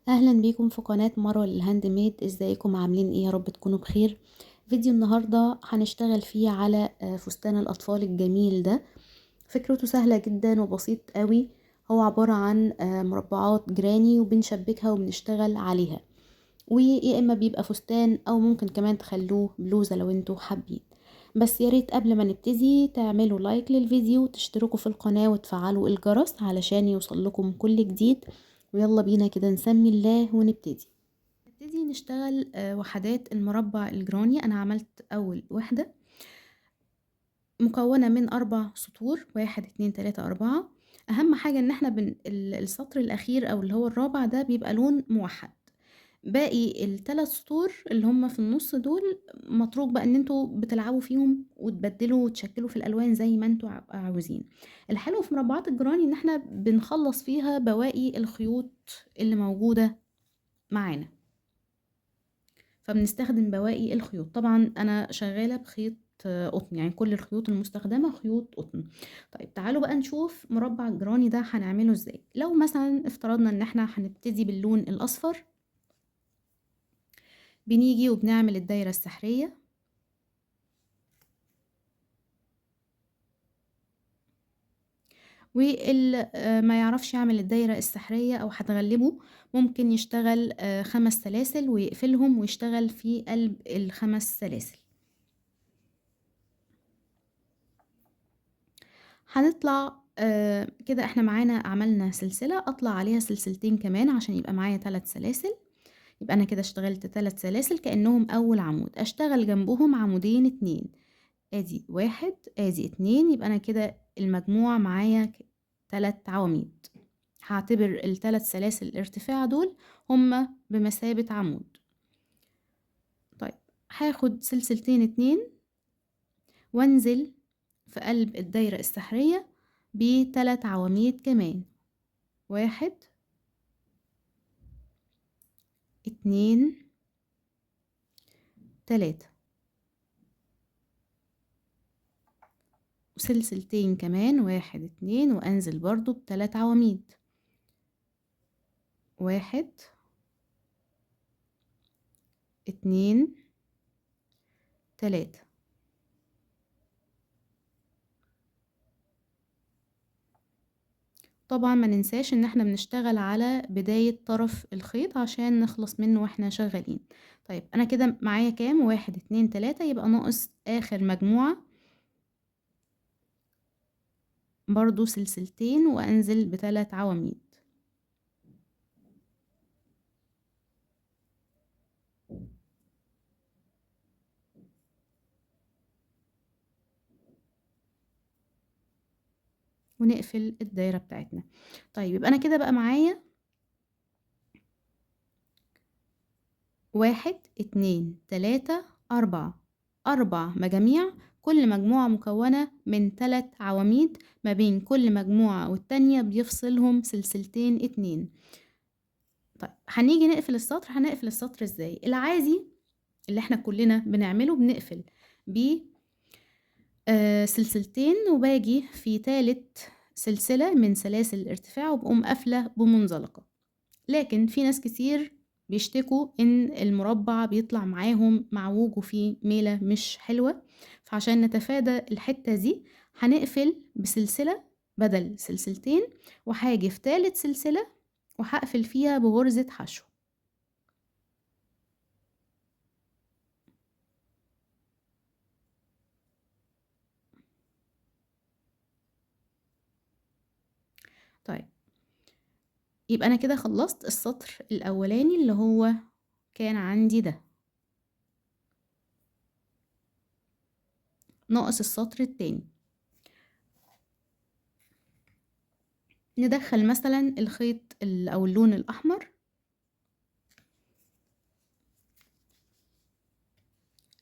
اهلا بيكم في قناة مروة لل handmade. ازيكم عاملين ايه؟ يا رب تكونوا بخير. فيديو النهاردة هنشتغل فيه على فستان الاطفال الجميل ده. فكرته سهلة جدا وبسيط قوي، هو عبارة عن مربعات جراني وبنشبكها وبنشتغل عليها، ويا اما بيبقى فستان او ممكن كمان تخلوه بلوزة لو انتوا حابين. بس يا ريت قبل ما نبتدي تعملوا like للفيديو وتشتركوا في القناة وتفعلوا الجرس علشان يوصل لكم كل جديد. ويلا بينا كده نسمي الله ونبتدي. نبتدي نشتغل وحدات المربع الجراني. انا عملت اول وحدة مكونة من 4 سطور، 1 2 3 4. اهم حاجة ان احنا السطر الاخير او اللي هو الرابع ده بيبقى لون موحد، باقي الثلاث سطور اللي هم في النص دول متروك بقى ان انتوا بتلعبوا فيهم وتبدلوا وتشكلوا في الالوان زي ما انتوا عاوزين. الحلو في مربعات الجراني ان احنا بنخلص فيها بواقي الخيوط اللي موجودة معانا، فبنستخدم بواقي الخيوط. طبعا انا شغالة بخيط قطن، يعني كل الخيوط المستخدمة خيوط قطن. طيب تعالوا بقى نشوف مربع الجراني ده هنعمله ازاي. لو مثلا افترضنا ان احنا هنبتدي باللون الاصفر، بنيجي وبنعمل الدايرة السحرية، واللي ما يعرفش يعمل الدايرة السحرية او هتغلبه ممكن يشتغل 5 سلاسل ويقفلهم ويشتغل في قلب ال5 سلاسل. هنطلع كده احنا معانا عملنا سلسلة، اطلع عليها سلسلتين كمان عشان يبقى معايا 3 سلاسل. يبقى انا كده اشتغلت 3 سلاسل كأنهم اول عمود، اشتغل جنبهم عمودين 2، ادي 1 ادي 2، يبقى انا كده المجموع معايا 3 عواميد. هعتبر الثلاث سلاسل الارتفاع دول هما بمثابة عمود. طيب هاخد سلسلتين 2 وانزل في قلب الدايرة السحرية بتلات عواميد كمان، 1 2 3، وسلسلتين كمان 1 2، وانزل برضو بتلات عواميد، 1 2 3. طبعا ما ننساش ان احنا بنشتغل على بداية طرف الخيط عشان نخلص منه واحنا شغالين. طيب انا كده معايا كام؟ 1 2 3، يبقى ناقص اخر مجموعة برضو سلسلتين وانزل بتلات عواميد. ونقفل الدايرة بتاعتنا. طيب يبقى انا كده بقى معايا 1 2 3 4، 4 مجاميع، كل مجموعة مكونة من 3 عواميد، ما بين كل مجموعة والتانية بيفصلهم سلسلتين 2. طيب هنيجي نقفل السطر. هنقفل السطر ازاي؟ العادي اللي احنا كلنا بنعمله بنقفل ب سلسلتين، وباجي في تالت سلسلة من سلاسل الارتفاع وبقوم قافلة بمنزلقة. لكن في ناس كتير بيشتكوا ان المربع بيطلع معاهم معوج وفيه ميلة مش حلوة، فعشان نتفادى الحتة دي هنقفل بسلسلة بدل سلسلتين، وهاجي في تالت سلسلة وهقفل فيها بغرزة حشو. طيب يبقى انا كده خلصت السطر الاولاني اللي هو كان عندي ده، ناقص السطر التاني. ندخل مثلا الخيط او اللون الاحمر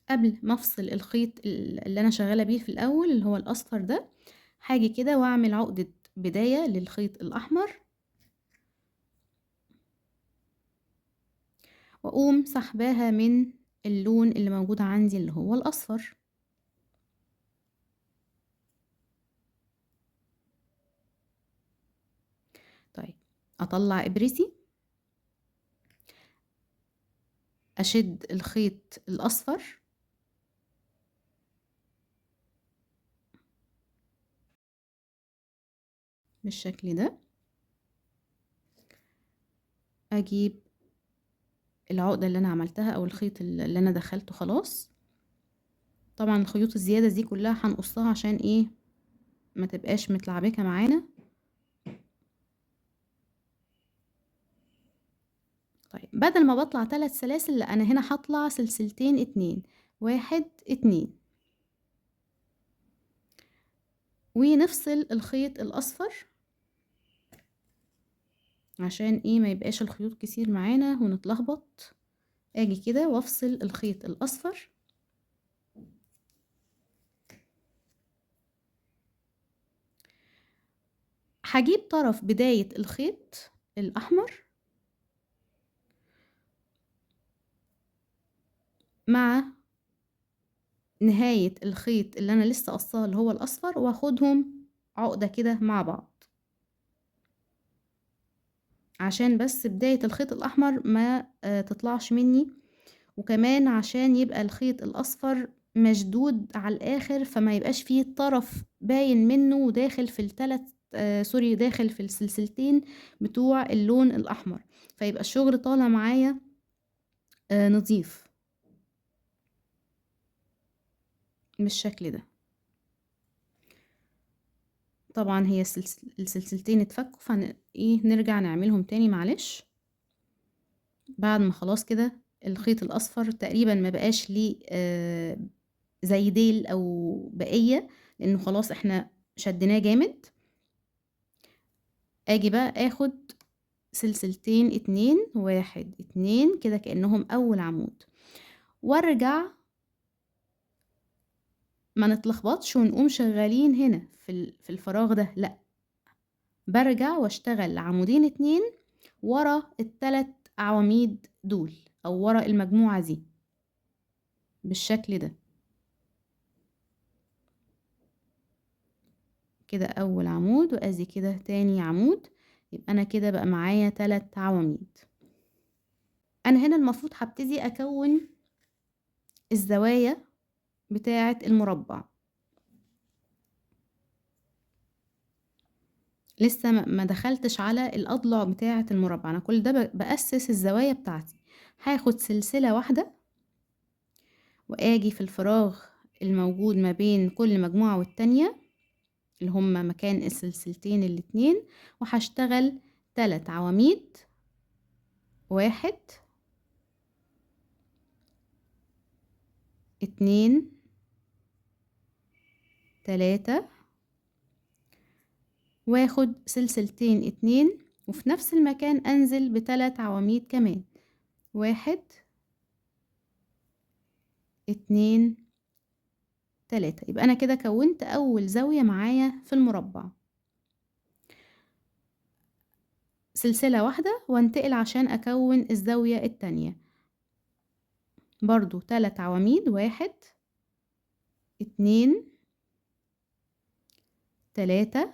قبل ما افصل الخيط اللي انا شغالة بيه في الاول اللي هو الاصفر ده. هاجي كده واعمل عقدة بداية للخيط الاحمر، واقوم سحباها من اللون اللي موجود عندي اللي هو الاصفر. طيب اطلع ابرتي اشد الخيط الاصفر بالشكل ده، اجيب العقدة اللي انا عملتها او الخيط اللي انا دخلته خلاص. طبعا الخيوط الزيادة دي كلها هنقصها عشان ايه؟ ما تبقاش متلعبكة معانا. طيب بدل ما بطلع 3 سلاسل، لا انا هنا هطلع سلسلتين 2، 1 2، ونفصل الخيط الاصفر عشان ايه؟ ما يبقاش الخيوط كتير معانا ونتلخبط. اجي كده وافصل الخيط الاصفر، هجيب طرف بداية الخيط الاحمر مع نهاية الخيط اللي انا لسه قصاه اللي هو الاصفر، واخدهم عقدة كده مع بعض عشان بس بداية الخيط الاحمر ما تطلعش مني، وكمان عشان يبقى الخيط الاصفر مشدود على الاخر فما يبقاش فيه طرف باين منه وداخل في التلات، سوري، داخل في السلسلتين بتوع اللون الاحمر، فيبقى الشغل طالع معايا نظيف بالشكل ده. طبعا هي السلسلتين اتفكوا، فن ايه نرجع نعملهم تاني معلش. بعد ما خلاص كده الخيط الاصفر تقريبا ما بقاش ليه زي ديل او بقية، لانه خلاص احنا شديناه جامد. اجي بقى اخد سلسلتين 2، 1 2 كده كأنهم اول عمود، وارجع ما نتلخبطش ونقوم شغالين هنا في الفراغ ده، لا برجع واشتغل عمودين 2 ورا التلات عواميد دول او ورا المجموعة دي بالشكل ده كده، اول عمود وادي كده تاني عمود، يبقى انا كده بقى معايا 3 عواميد. انا هنا المفروض هبتدي اكون الزوايا بتاعة المربع، لسه ما دخلتش على الأضلاع بتاعة المربع، أنا كل ده بأسس الزوايا بتاعتي. هاخد سلسلة واحدة وآجي في الفراغ الموجود ما بين كل مجموعة والتانية اللي هما مكان السلسلتين الاتنين، وهشتغل 3 عواميد، 1 2 3، واخد سلسلتين 2، وفي نفس المكان انزل بتلات عواميد كمان، 1 2 3. يبقى انا كده كونت اول زاوية معايا في المربع. سلسلة واحدة وانتقل عشان اكون الزاوية التانية، برضو 3 عواميد، 1 2 3،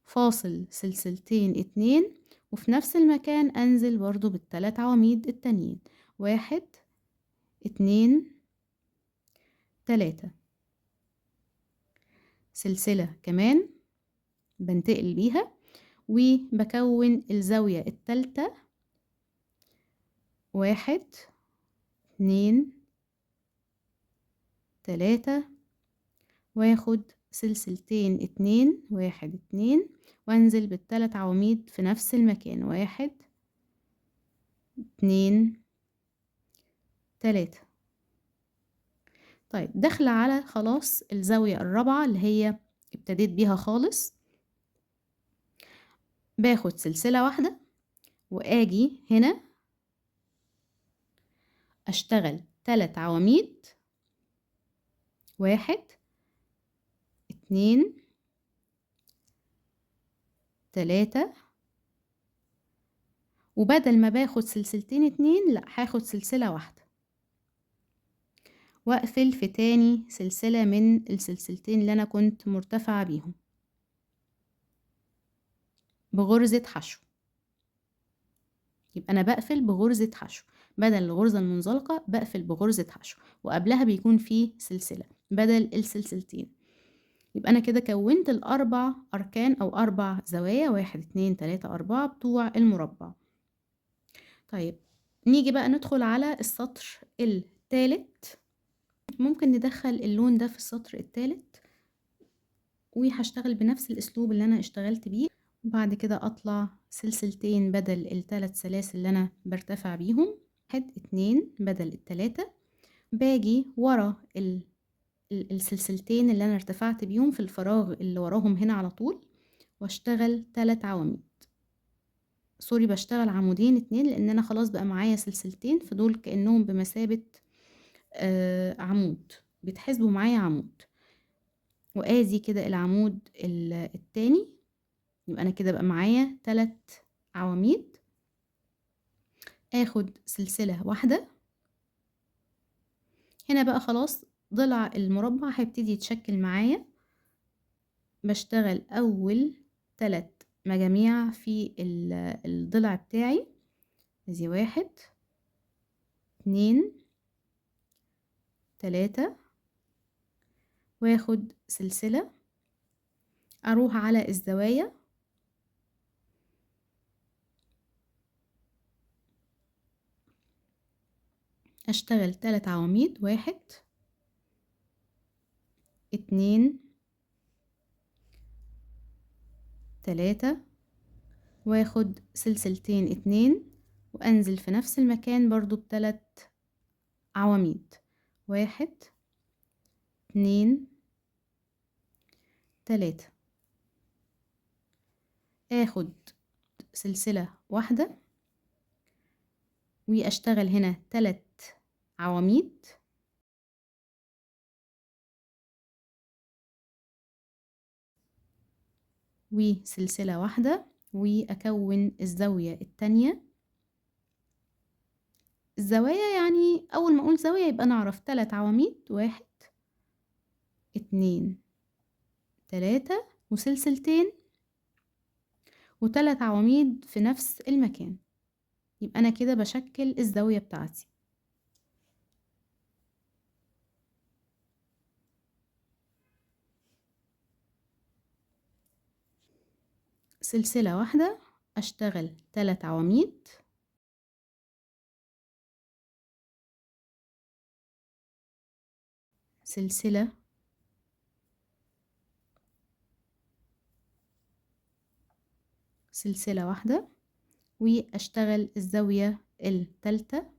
فاصل سلسلتين 2، وفي نفس المكان انزل برضو بالتلات عواميد التانيين، 1 2 3، سلسلة كمان بنتقل بيها وبكون الزاوية التالتة، 1 2 3، واخد سلسلتين 2، 1 2، وانزل بالتلات عواميد في نفس المكان، 1 2 3. طيب داخلة على خلاص الزاوية الرابعة اللي هي ابتديت بيها خالص، باخد سلسلة واحدة واجي هنا اشتغل 3 عواميد، 1 2 3، وبدل ما باخد سلسلتين 2 لا هاخد سلسلة واحدة واقفل في تاني سلسلة من السلسلتين اللي انا كنت مرتفعة بيهم بغرزة حشو. يبقى انا بقفل بغرزة حشو، بدل الغرزة المنزلقة بقفل بغرزة حشو، وقبلها بيكون فيه سلسلة بدل السلسلتين. يبقى أنا كده كونت الأربع أركان أو أربع زوايا، 1 2 3 4 بتوع المربع. طيب نيجي بقى ندخل على السطر التالت. ممكن ندخل اللون ده في السطر التالت، وهشتغل بنفس الأسلوب اللي أنا اشتغلت بيه. وبعد كده أطلع سلسلتين بدل التلات سلاسل اللي أنا برتفع بيهم، 1 2 بدل التلاتة. باجي ورا السلسلتين اللي أنا ارتفعت بيهم في الفراغ اللي وراهم هنا على طول، واشتغل 3 عواميد. سوري، بشتغل عمودين 2، لأن أنا خلاص بقى معايا سلسلتين، فدول كأنهم بمثابة عمود، بيتحسبوا معايا عمود. وآدي كده العمود التاني. يبقى أنا كده بقى معايا 3 عواميد. آخد سلسلة واحدة. هنا بقى خلاص ضلع المربع هيبتدي يتشكل معايا. بشتغل أول 3 مجاميع في الضلع بتاعي، ادي 1 2 3، واخد سلسلة. اروح على الزوايا، اشتغل 3 عواميد، 1 2 3، واخد سلسلتين 2، وانزل في نفس المكان برضو بتلات عواميد، 1 2 3. اخد سلسلة واحدة واشتغل هنا 3 عواميد، وسلسلة واحدة، وأكون الزاوية التانية. الزوايا يعني أول ما أقول زاوية يبقى نعرف 3 عواميد، 1 2 3، وسلسلتين وتلات عواميد في نفس المكان. يبقى أنا كده بشكل الزاوية بتاعتي. سلسلة واحدة، أشتغل 3 عواميد، سلسلة، سلسلة واحدة، وأشتغل الزاوية التالتة.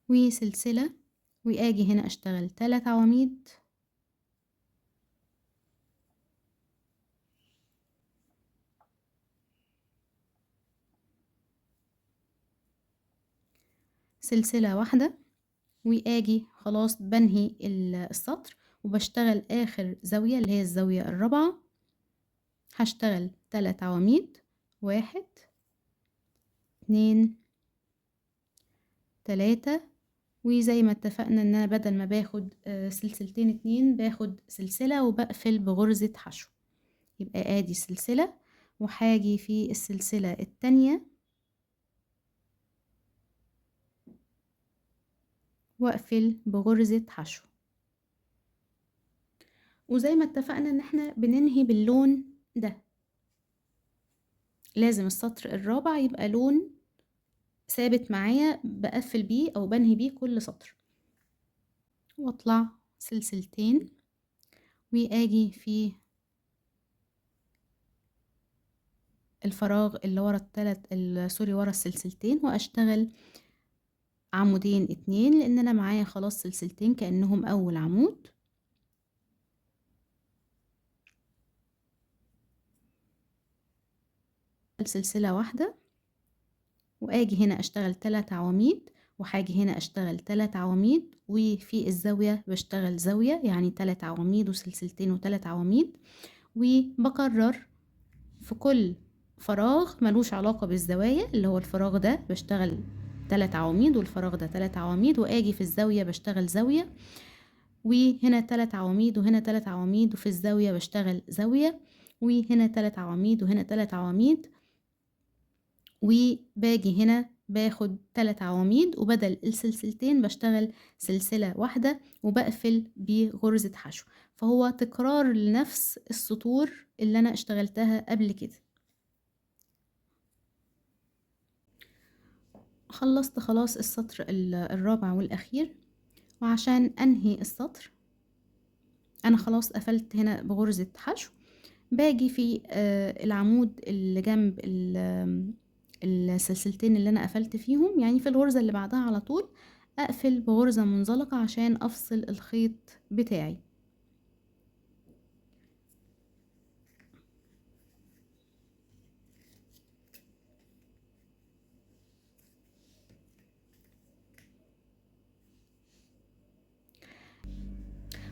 وسلسلة، وآجي هنا أشتغل 3 عواميد، سلسلة واحدة، وآجي خلاص بنهي السطر وبشتغل آخر زاوية اللي هي الزاوية الرابعة. هشتغل 3 عواميد، 1 2 3، وزي ما اتفقنا ان انا بدل ما باخد سلسلتين 2 باخد سلسلة وبقفل بغرزة حشو. يبقى ادي سلسلة، وهاجي في السلسلة التانية واقفل بغرزة حشو. وزي ما اتفقنا ان احنا بننهي باللون ده، لازم السطر الرابع يبقى لون ثابت معايا بقفل بيه او بنهي بيه كل سطر. واطلع سلسلتين، واجي في الفراغ اللي ورا التلات، سوري، ورا السلسلتين، واشتغل عمودين 2، لان انا معايا خلاص سلسلتين كأنهم اول عمود. سلسلة واحدة، واجي هنا اشتغل 3 عواميد، وهاجي هنا اشتغل 3 عواميد، وفي الزاوية بشتغل زاوية، يعني 3 عواميد وسلسلتين وتلات عواميد. وبكرر في كل فراغ ملوش علاقة بالزوايا اللي هو الفراغ ده بشتغل 3 عواميد، والفراغ ده 3 عواميد، واجي في الزاوية بشتغل زاوية، وهنا 3 عواميد، وهنا 3 عواميد، وفي الزاوية بشتغل زاوية، وهنا 3 عواميد، وهنا 3 عواميد، وباجي هنا باخد 3 عواميد، وبدل السلسلتين بشتغل سلسلة واحدة وبقفل بغرزة حشو. فهو تكرار لنفس السطور اللي انا اشتغلتها قبل كده. خلصت خلاص السطر الرابع والاخير، وعشان انهي السطر انا خلاص قفلت هنا بغرزة حشو. باجي في العمود اللي جنب السلسلتين اللي انا قفلت فيهم، يعني في الغرزة اللي بعدها على طول اقفل بغرزة منزلقة عشان افصل الخيط بتاعي.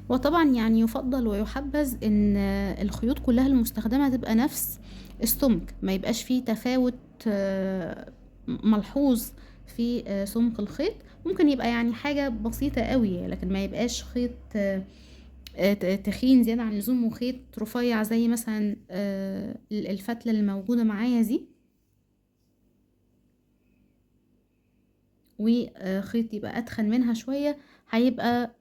وطبعا يفضل ويحبذ ان الخيوط كلها المستخدمة تبقى نفس السمك، ما يبقاش فيه تفاوت ملحوظ في سمك الخيط. ممكن يبقى حاجة بسيطة قوي، لكن ما يبقاش خيط تخين زيادة عن اللزوم وخيط رفيع زي مثلا الفتلة اللي موجودة معايا دي، وخيط يبقى أتخن منها شوية، هيبقى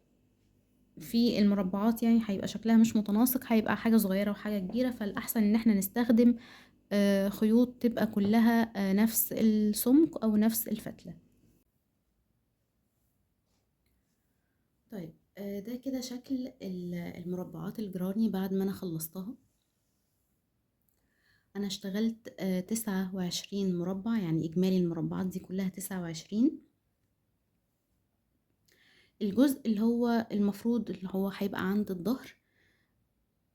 في المربعات هيبقى شكلها مش متناسق، هيبقى حاجة صغيرة وحاجة كبيرة. فالأحسن إن احنا نستخدم خيوط تبقى كلها نفس السمك أو نفس الفتلة. ده كده شكل المربعات الجراني بعد ما أنا خلصتها. أنا اشتغلت 29 مربع، يعني إجمالي المربعات دي كلها 29. الجزء اللي هو المفروض اللي هو هيبقى عند الظهر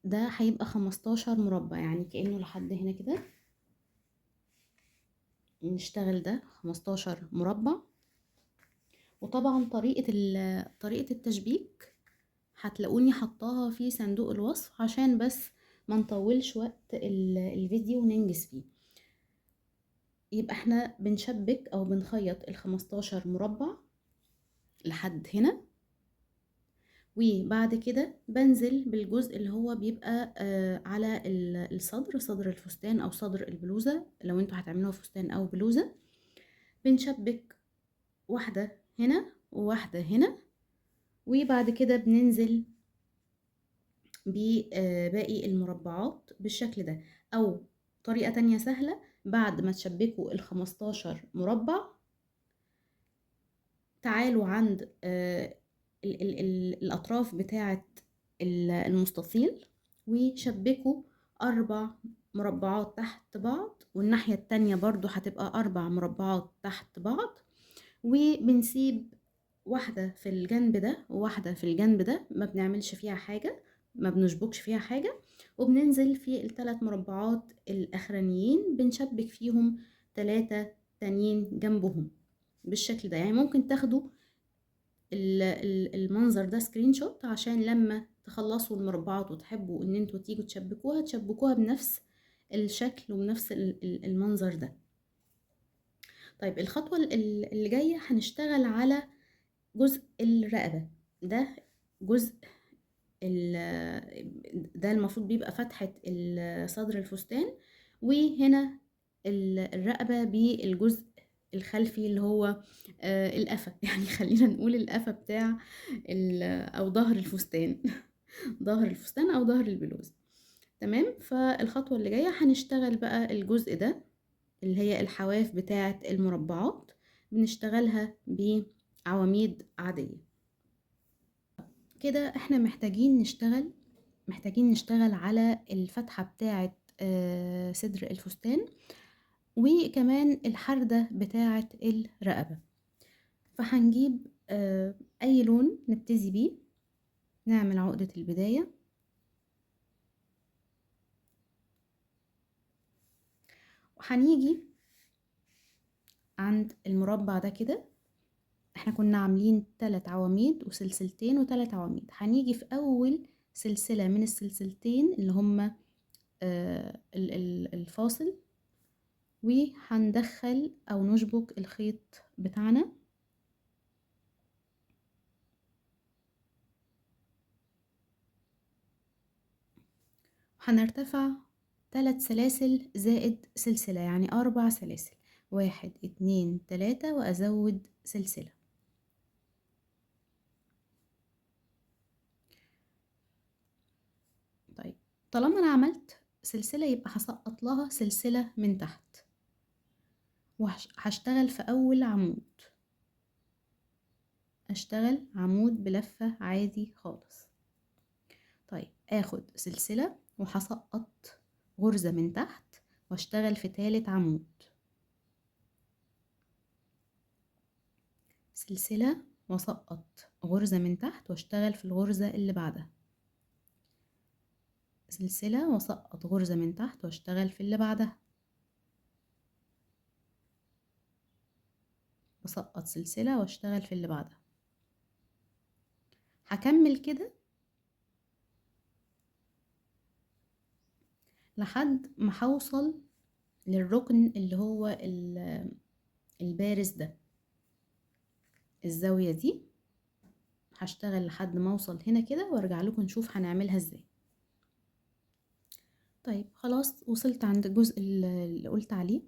ده هيبقى 15 مربع، يعني كأنه لحد هنا كده نشتغل ده 15 مربع. وطبعا طريقة التشبيك هتلاقوني حطاها في صندوق الوصف عشان بس ما نطولش وقت الفيديو وننجز فيه. يبقى احنا بنشبك او بنخيط ال15 مربع لحد هنا، وبعد كده بنزل بالجزء اللي هو بيبقى على الصدر، صدر الفستان او صدر البلوزة لو انتوا هتعملوها فستان او بلوزة. بنشبك واحدة هنا وواحدة هنا، وبعد كده بننزل بباقي المربعات بالشكل ده. او طريقة تانية سهلة، بعد ما تشبكوا ال15 مربع تعالوا عند الأطراف بتاعة المستطيل وشبكوا 4 مربعات تحت بعض، والناحية التانية برضو هتبقى 4 مربعات تحت بعض، وبنسيب واحدة في الجنب ده وواحدة في الجنب ده، ما بنعملش فيها حاجة، ما بنشبكش فيها حاجة، وبننزل في الثلاث مربعات الأخرانيين بنشبك فيهم 3 تانيين جنبهم بالشكل ده. يعني ممكن تاخدوا المنظر ده screenshot عشان لما تخلصوا المربعات وتحبوا ان انتوا تيجوا تشبكوها تشبكوها بنفس الشكل وبنفس المنظر ده. طيب الخطوة اللي جاية هنشتغل على جزء الرقبة. ده جزء ده المفروض بيبقى فتحة صدر الفستان، وهنا الرقبة بالجزء الخلفي اللي هو القفا، يعني خلينا نقول القفا بتاع او ظهر الفستان ظهر الفستان او ظهر البلوز. تمام. فالخطوة اللي جاية هنشتغل بقى الجزء ده اللي هي الحواف بتاعة المربعات، بنشتغلها بعواميد عادية كده. احنا محتاجين نشتغل على الفتحة بتاعة صدر الفستان، وكمان الحردة بتاعة الرقبة. فهنجيب اي لون نبتدي بيه، نعمل عقدة البداية، وهنيجي عند المربع ده كده. احنا كنا عاملين 3 عواميد وسلسلتين و3 عواميد، هنيجي في اول سلسلة من السلسلتين اللي هما الفاصل، وهندخل او نشبك الخيط بتاعنا. هنرتفع 3 سلاسل زائد سلسلة، يعني 4 سلاسل، 1 2 3، وازود سلسلة. طيب طالما انا عملت سلسلة يبقى هسقط لها سلسلة من تحت، وهشتغل في اول عمود، اشتغل عمود بلفة عادي خالص. طيب اخد سلسلة وهسقط غرزة من تحت واشتغل في تالت عمود، سلسلة واسقط غرزة من تحت واشتغل في الغرزة اللي بعدها، سلسلة واسقط غرزة من تحت واشتغل في اللي بعدها، واسقط سلسلة واشتغل في اللي بعدها. هكمل كده لحد ما هوصل للركن اللي هو البارز ده، الزاوية دي. هشتغل لحد ما اوصل هنا كده وارجع لكم نشوف هنعملها ازاي. طيب خلاص وصلت عند الجزء اللي قلت عليه.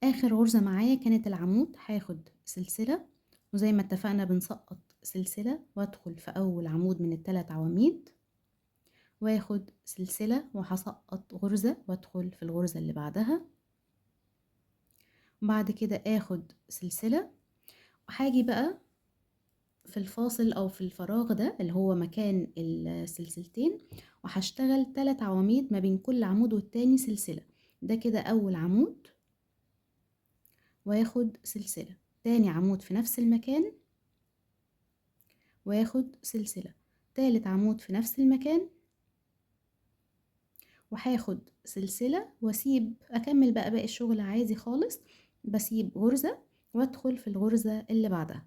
اخر غرزة معايا كانت العمود، هاخد سلسلة وزي ما اتفقنا بنسقط سلسلة وادخل في اول عمود من الثلاث عواميد، واخد سلسلة وهسقط غرزة وادخل في الغرزة اللي بعدها، وبعد كده اخد سلسلة وهاجي بقى في الفاصل او في الفراغ ده اللي هو مكان السلسلتين، وهشتغل 3 عواميد ما بين كل عمود والتاني سلسلة. ده كده اول عمود، واخد سلسلة، تاني عمود في نفس المكان واخد سلسلة، تالت عمود في نفس المكان، وهاخد سلسلة واسيب اكمل بقى باقي الشغل عادي خالص. بسيب غرزة وادخل في الغرزة اللي بعدها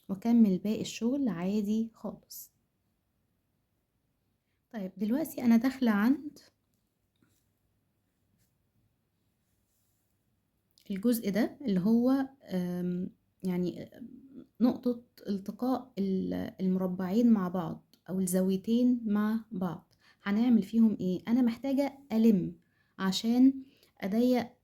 واكمل باقي الشغل عادي خالص. طيب دلوقتي انا داخلة عند الجزء ده اللي هو يعني نقطة التقاء المربعين مع بعض او الزاويتين مع بعض. هنعمل فيهم ايه؟ انا محتاجة الم عشان اضيق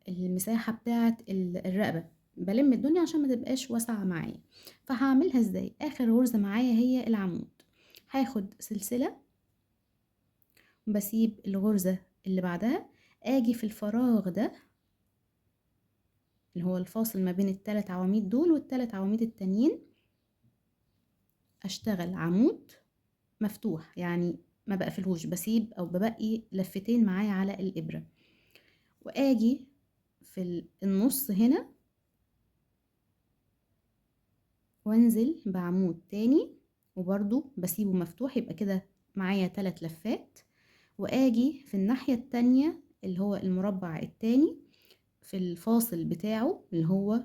المساحة بتاعة الرقبة، بلم الدنيا عشان ما تبقاش واسعة معايا. فهعملها ازاي؟ اخر غرزة معايا هي العمود، هاخد سلسلة بسيب الغرزة اللي بعدها، اجي في الفراغ ده اللي هو الفاصل ما بين التلات عواميد دول والتلات عواميد التانيين، اشتغل عمود مفتوح، يعني ما بقفلهوش، بسيب او ببقي لفتين معايا على الابرة، واجي في النص هنا وانزل بعمود تاني وبرضو بسيبه مفتوح، يبقى كده معايا 3 لفات. واجي في الناحية التانية اللي هو المربع التاني في الفاصل بتاعه اللي هو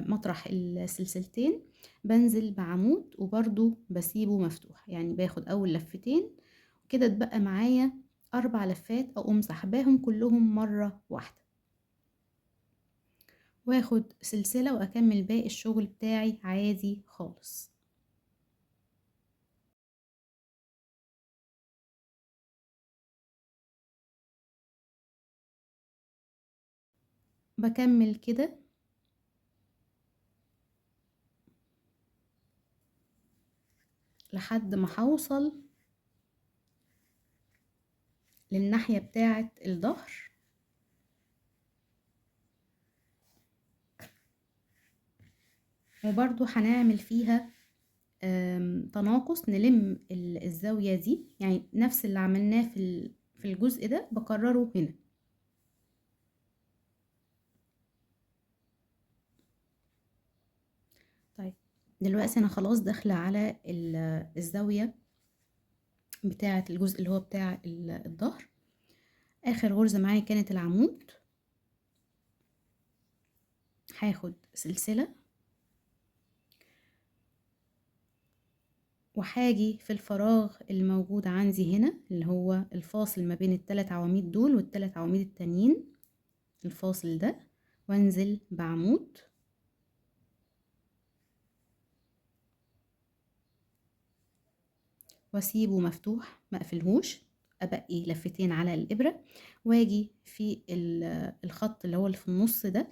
مطرح السلسلتين، بنزل بعمود وبرضو بسيبه مفتوح، يعني باخد اول لفتين كده، اتبقى معايا 4 لفات، اقوم سحباهم كلهم مرة واحدة واخد سلسلة واكمل باقي الشغل بتاعي عادي خالص. بكمل كده لحد ما هوصل للناحية بتاعة الظهر. وبرضو هنعمل فيها تناقص، نلم الزاوية دي، يعني نفس اللي عملناه في الجزء ده بكرره هنا. طيب دلوقتي انا خلاص داخلة على الزاوية بتاعة الجزء اللي هو بتاع الظهر. اخر غرزة معايا كانت العمود، هاخد سلسلة وحاجي في الفراغ الموجود عندي هنا اللي هو الفاصل ما بين التلات عواميد دول والتلات عواميد التانيين، الفاصل ده، وانزل بعمود. واسيبه مفتوح ما اقفلهوش، ابقي لفتين على الابرة، واجي في الخط اللي هو اللي في النص ده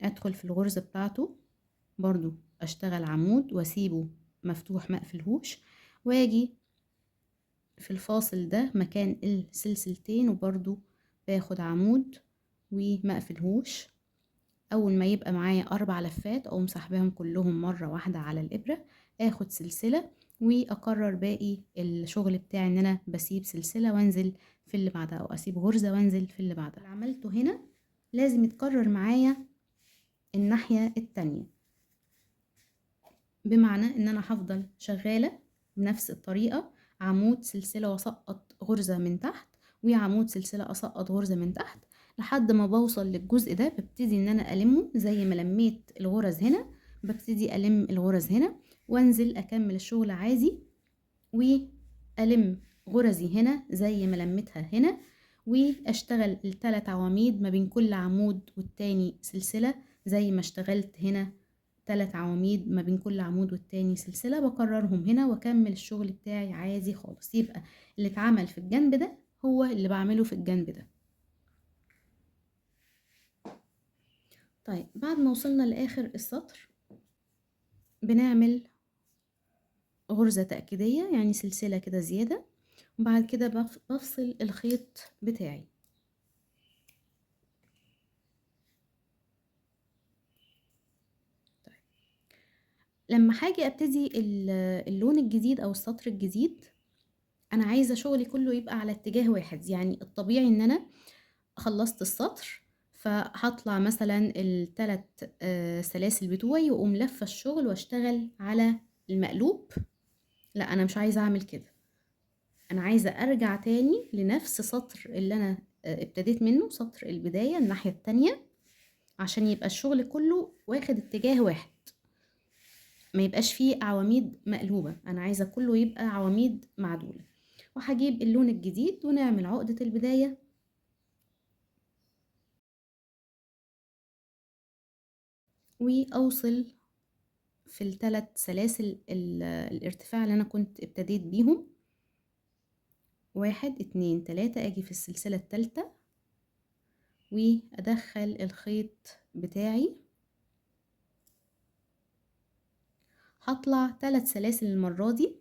ادخل في الغرزة بتاعته برضو اشتغل عمود واسيبه مفتوح ما اقفلهوش، واجي في الفاصل ده مكان السلسلتين وبرضو باخد عمود وما اقفلهوش. اول ما يبقى معايا 4 لفات اقوم سحباهم كلهم مرة واحدة على الابرة، اخد سلسلة واكرر باقي الشغل بتاعي ان انا بسيب سلسلة وانزل في اللي بعدها، او اسيب غرزة وانزل في اللي بعدها. اللي عملته هنا لازم يتكرر معايا الناحية التانية، بمعنى ان انا هفضل شغالة بنفس الطريقة، عمود سلسلة واسقط غرزة من تحت، وعمود سلسلة اسقط غرزة من تحت، لحد ما بوصل للجزء ده ببتدي ان انا المه زي ما لميت الغرز هنا، ببتدي الم الغرز هنا وانزل اكمل الشغل عادي، والم غرزي هنا زي ما لميتها هنا، واشتغل التلات عواميد ما بين كل عمود والتاني سلسلة زي ما اشتغلت هنا 3 عواميد ما بين كل عمود والتاني سلسلة، بكررهم هنا واكمل الشغل بتاعي عادي خالص. يبقى اللي اتعمل في الجنب ده هو اللي بعمله في الجنب ده. طيب بعد ما وصلنا لآخر السطر بنعمل غرزة تأكيدية، يعني سلسلة كده زيادة، وبعد كده بفصل الخيط بتاعي. طيب لما هاجي ابتدي اللون الجديد او السطر الجديد، انا عايزة شغلي كله يبقى على اتجاه واحد، يعني الطبيعي ان انا خلصت السطر فهطلع مثلا التلات سلاسل بتوعي واقوم لفة الشغل واشتغل على المقلوب. لا، انا مش عايزة اعمل كده، انا عايزة ارجع تاني لنفس سطر اللي انا ابتديت منه، سطر البداية الناحية التانية، عشان يبقى الشغل كله واخد اتجاه واحد، ما يبقاش فيه عواميد مقلوبة، انا عايزة كله يبقى عواميد معدولة. وهجيب اللون الجديد ونعمل عقدة البداية، واوصل في الثلاث سلاسل الارتفاع اللي انا كنت ابتديت بيهم، 1 2 3، اجي في السلسلة الثالثة وادخل الخيط بتاعي، هطلع 3 سلاسل المرة دي،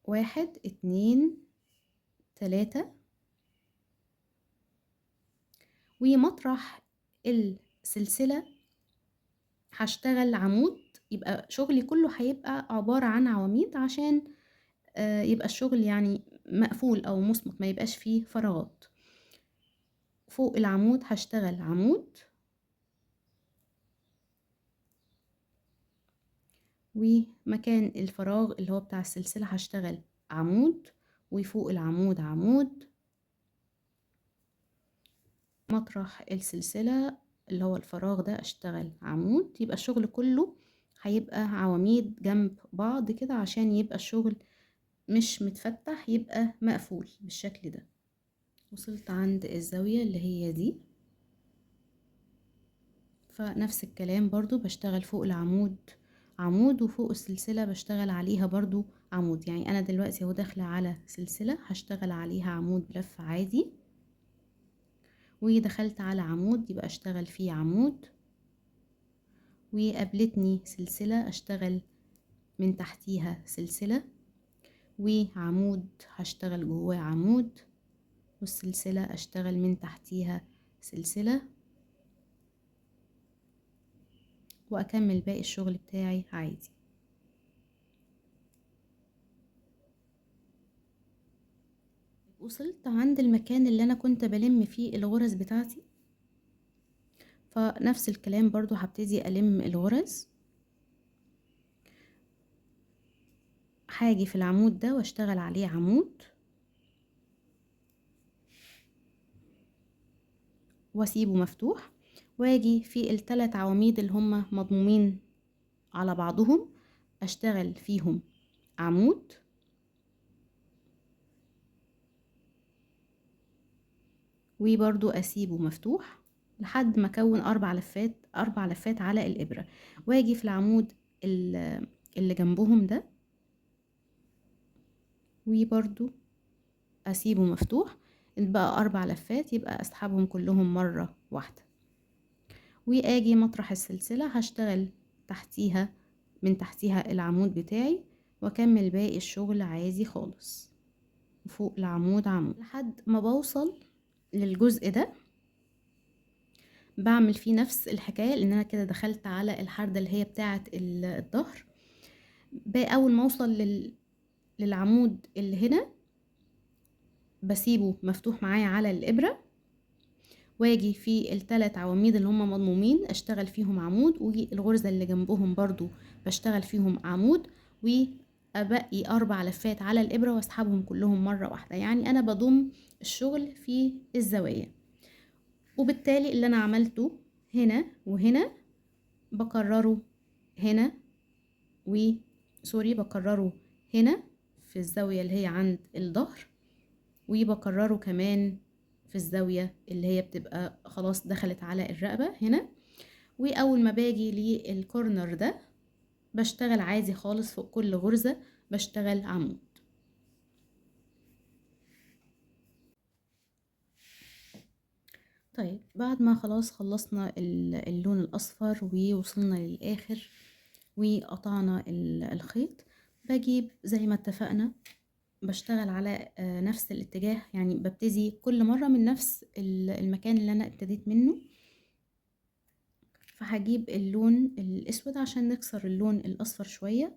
1 2 3، ومطرح السلسلة هشتغل عمود، يبقى شغلي كله هيبقى عبارة عن عواميد عشان يبقى الشغل مقفول او مصمت، ما يبقاش فيه فراغات. فوق العمود هشتغل عمود، ومكان الفراغ اللي هو بتاع السلسلة هشتغل عمود، وفوق العمود عمود، مطرح السلسلة اللي هو الفراغ ده اشتغل عمود. يبقى الشغل كله هيبقى عواميد جنب بعض كده عشان يبقى الشغل مش متفتح، يبقى مقفول بالشكل ده. وصلت عند الزاوية اللي هي دي، فنفس الكلام برضو بشتغل فوق العمود عمود، وفوق السلسلة بشتغل عليها برضو عمود. يعني انا دلوقتي اهو داخلة على سلسلة هشتغل عليها عمود بلف عادي، ودخلت على عمود يبقى اشتغل فيه عمود، وقابلتني سلسلة اشتغل من تحتيها سلسلة، وعمود هشتغل جواه عمود، والسلسلة اشتغل من تحتيها سلسلة، واكمل باقي الشغل بتاعي عادي. وصلت عند المكان اللي انا كنت بلم فيه الغرز بتاعتي، فنفس الكلام برضو هبتدي الم الغرز، هاجي في العمود ده واشتغل عليه عمود، واسيبه مفتوح، واجي في الثلاث عواميد اللي هم مضمومين على بعضهم اشتغل فيهم عمود، وبرضو اسيبه مفتوح لحد ما اكون 4 لفات على الابرة، واجي في العمود اللي جنبهم ده وبرضو اسيبه مفتوح، بقى 4 لفات يبقى اسحبهم كلهم مرة واحدة. واجي مطرح السلسلة هشتغل من تحتيها العمود بتاعي، واكمل باقي الشغل عادي خالص فوق العمود عمود لحد ما بوصل للجزء ده. بعمل فيه نفس الحكاية، لان انا كده دخلت على الحردة اللي هي بتاعة الظهر. باقي اول ما اوصل للعمود اللي هنا بسيبه مفتوح معايا على الابرة، واجي في التلات عواميد اللي هم مضمومين اشتغل فيهم عمود، والغرزة اللي جنبهم برضو بشتغل فيهم عمود، وابقي 4 لفات على الابرة واسحبهم كلهم مرة واحدة. يعني انا بضم الشغل في الزوايا، وبالتالي اللي انا عملته هنا وهنا بكرره هنا و سوري بكرره هنا في الزاوية اللي هي عند الظهر، وبكرره كمان في الزاوية اللي هي بتبقى خلاص دخلت على الرقبة هنا. وأول ما باجي للكورنر ده بشتغل عادي خالص فوق كل غرزة بشتغل عمود. طيب بعد ما خلاص خلصنا اللون الأصفر ووصلنا للآخر وقطعنا الخيط، بجيب زي ما اتفقنا بشتغل على نفس الاتجاه، يعني ببتدي كل مرة من نفس المكان اللي أنا ابتديت منه. فهجيب اللون الأسود عشان نكسر اللون الأصفر شوية،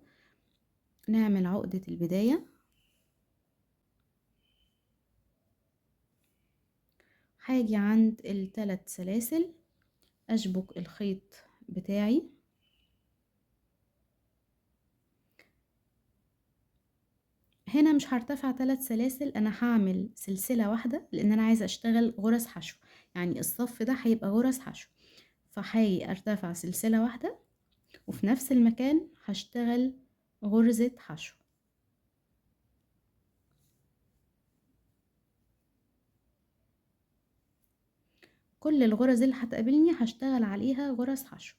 نعمل عقدة البداية. هاجي عند التلات سلاسل أشبك الخيط بتاعي، هنا مش هرتفع 3 سلاسل، انا هعمل سلسلة واحدة لان انا عايزة اشتغل غرز حشو، يعني الصف ده هيبقى غرز حشو، فهاجي ارتفع سلسلة واحدة وفي نفس المكان هشتغل غرزة حشو. كل الغرز اللي هتقابلني هشتغل عليها غرز حشو.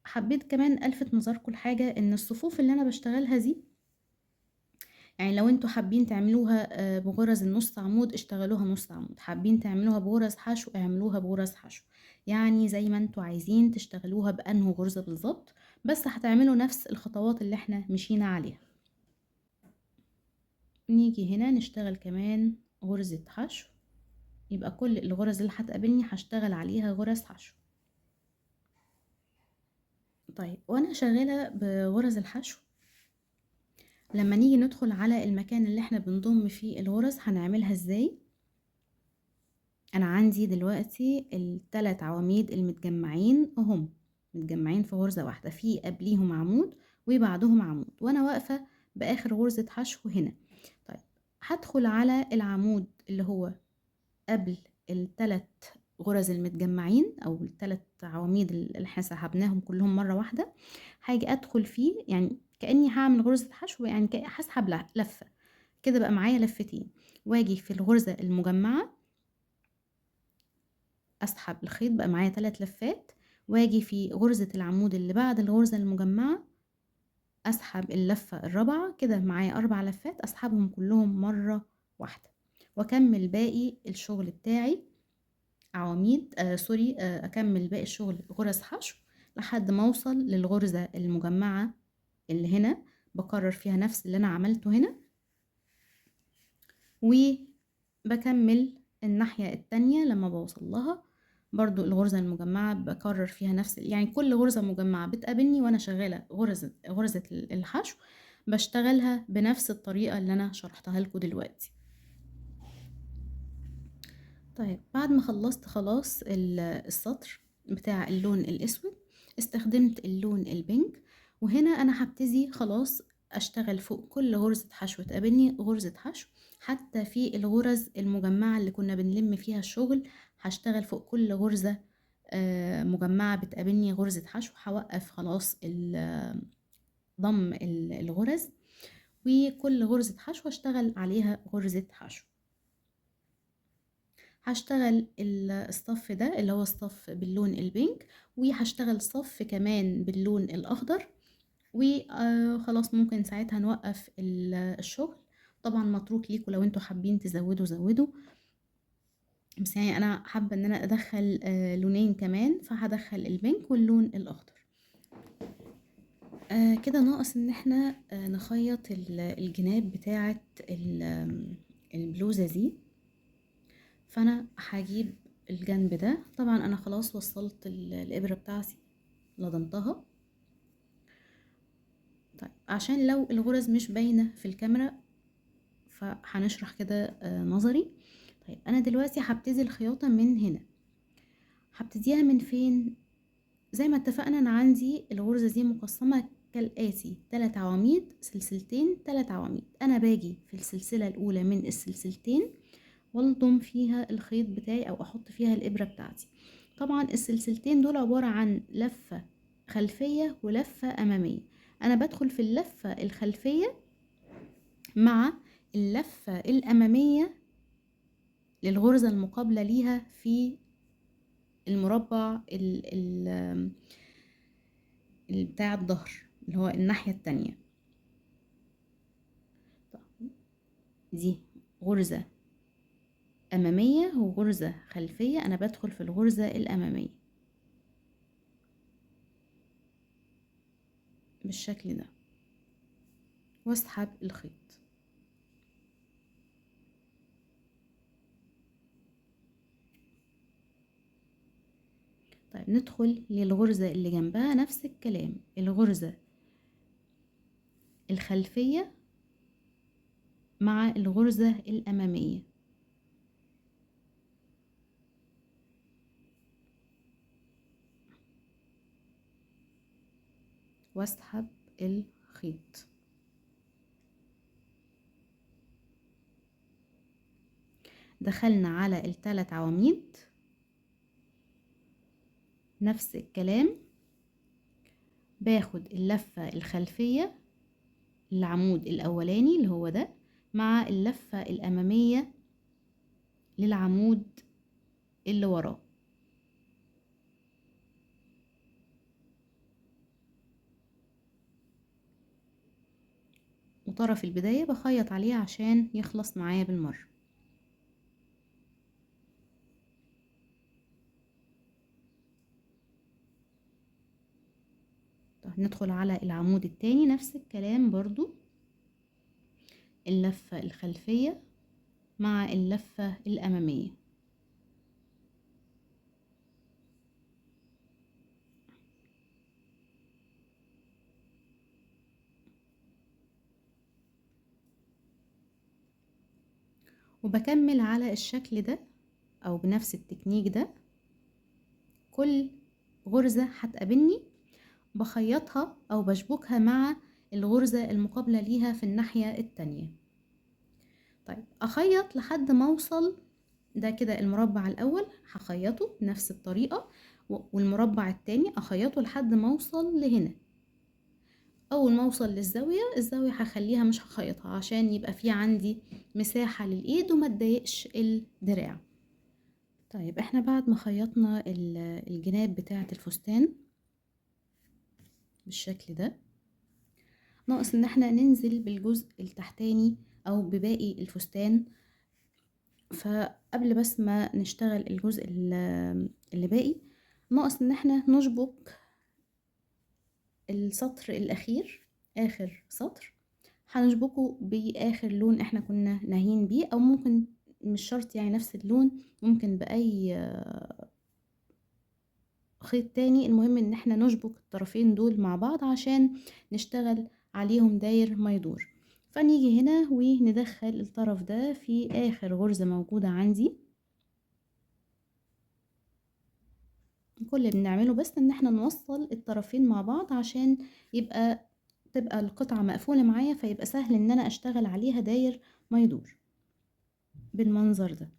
حبيت كمان الفت نظركم لحاجة، ان الصفوف اللي انا بشتغلها دي، يعني لو انتوا حابين تعملوها بغرز النص عمود اشتغلوها نص عمود، حابين تعملوها بغرز حشو اعملوها بغرز حشو، يعني زي ما انتوا عايزين تشتغلوها بانه غرزة بالظبط، بس هتعملوا نفس الخطوات اللي احنا مشينا عليها. نيجي هنا نشتغل كمان غرزة حشو، يبقى كل الغرز اللي هتقابلني هشتغل عليها غرز حشو. طيب وانا شغالة بغرز الحشو، لما نيجي ندخل على المكان اللي احنا بنضم فيه الغرز هنعملها ازاي؟ انا عندي دلوقتي التلات عواميد المتجمعين اهم متجمعين في غرزة واحدة، في قبليهم عمود وبعدهم عمود، وانا واقفة باخر غرزة حشو هنا. طيب هدخل على العمود اللي هو قبل التلات غرز المتجمعين او التلات عواميد اللي احنا سحبناهم كلهم مرة واحدة، هاجي ادخل فيه يعني كأني هعمل غرزة حشو، يعني هسحب لفة كده، بقى معايا لفتين، واجي في الغرزة المجمعة اسحب الخيط، بقى معايا 3 لفات، واجي في غرزة العمود اللي بعد الغرزة المجمعة اسحب اللفة الرابعة، كده معايا 4 لفات اسحبهم كلهم مرة واحدة، واكمل باقي الشغل بتاعي عواميد اكمل باقي الشغل غرز حشو لحد ما اوصل للغرزة المجمعة اللي هنا، بكرر فيها نفس اللي انا عملته هنا، وبكمل الناحية التانية لما بوصل لها برضو الغرزة المجمعة بكرر فيها نفس، يعني كل غرزة مجمعة بتقابلني وانا شغالة غرزة الحشو بشتغلها بنفس الطريقة اللي انا شرحتها لكم دلوقتي. طيب بعد ما خلصت خلاص السطر بتاع اللون الاسود، استخدمت اللون البينك، وهنا انا هبتدي خلاص اشتغل فوق كل غرزة حشو تقابلني غرزة حشو. حتى في الغرز المجمعة اللي كنا بنلم فيها الشغل. هشتغل فوق كل غرزة مجمعة بتقابلني غرزة حشو، هوقف خلاص ضم الغرز، وكل غرزة حشو هشتغل عليها غرزة حشو. هشتغل الصف ده اللي هو الصف باللون البينك، وهشتغل صف كمان باللون الأخضر، وخلاص ممكن ساعتها نوقف الشغل. طبعا متروك ليكوا لو انتوا حابين تزودوا زودوا، بس انا حابة ان انا ادخل لونين كمان، فهدخل البينك واللون الاخضر. كده ناقص ان احنا نخيط الجناب بتاعة البلوزة دي. فانا هجيب الجنب ده، طبعا انا خلاص وصلت الابرة بتاعتي لضمتها. طيب عشان لو الغرز مش باينة في الكاميرا فهنشرح كده نظري. طيب انا دلوقتي هبتدي الخياطة من هنا. هبتديها من فين؟ زي ما اتفقنا انا عندي الغرزة دي مقسمة كالآتي: 3 عواميد، سلسلتين، 3 عواميد. انا باجي في السلسلة الاولى من السلسلتين والضم فيها الخيط بتاعي او احط فيها الابرة بتاعتي. طبعا السلسلتين دول عبارة عن لفة خلفية ولفة امامية. انا بدخل في اللفة الخلفية مع اللفة الامامية للغرزة المقابلة ليها في المربع بتاع الظهر اللي هو الناحية التانية. طيب، دي غرزة أمامية وغرزة خلفية، أنا بدخل في الغرزة الأمامية بالشكل ده واسحب الخيط. طيب ندخل للغرزة اللي جنبها، نفس الكلام، الغرزة الخلفية مع الغرزة الأمامية. واسحب الخيط. دخلنا على الثلاث عواميد، نفس الكلام، باخد اللفة الخلفية للعمود الأولاني اللي هو ده مع اللفة الأمامية للعمود اللي وراه. وطرف البداية بخيط عليه عشان يخلص معايا بالمرة. طيب ندخل على العمود التاني، نفس الكلام برضو، اللفة الخلفية مع اللفة الأمامية. وبكمل على الشكل ده أو بنفس التكنيك ده. كل غرزة هتقابلني بخيطها أو بشبكها مع الغرزة المقابلة ليها في الناحية التانية. طيب أخيط لحد ما أوصل ده كده المربع الأول هخيطه بنفس الطريقة، والمربع التاني أخيطه لحد ما أوصل لهنا. أول ما أوصل للزاوية، الزاوية هخليها مش هخيطها عشان يبقى في عندي مساحة للإيد وما تضايقش الدراع. طيب احنا بعد ما خيطنا الجناب بتاعة الفستان بالشكل ده، ناقص ان احنا ننزل بالجزء التحتاني او بباقي الفستان. فقبل بس ما نشتغل الجزء اللي باقي، ناقص ان احنا نشبك السطر الاخير، اخر سطر هنشبكه باخر لون احنا كنا ناهين بيه، او ممكن مش شرط نفس اللون، ممكن باي خيط تاني. المهم ان احنا نشبك الطرفين دول مع بعض عشان نشتغل عليهم داير ما يدور. فنيجي هنا وندخل الطرف ده في اخر غرزة موجودة عندي. كل اللي بنعمله بس ان احنا نوصل الطرفين مع بعض عشان تبقى القطعة مقفولة معايا، فيبقى سهل ان انا اشتغل عليها داير ما يدور. بالمنظر ده.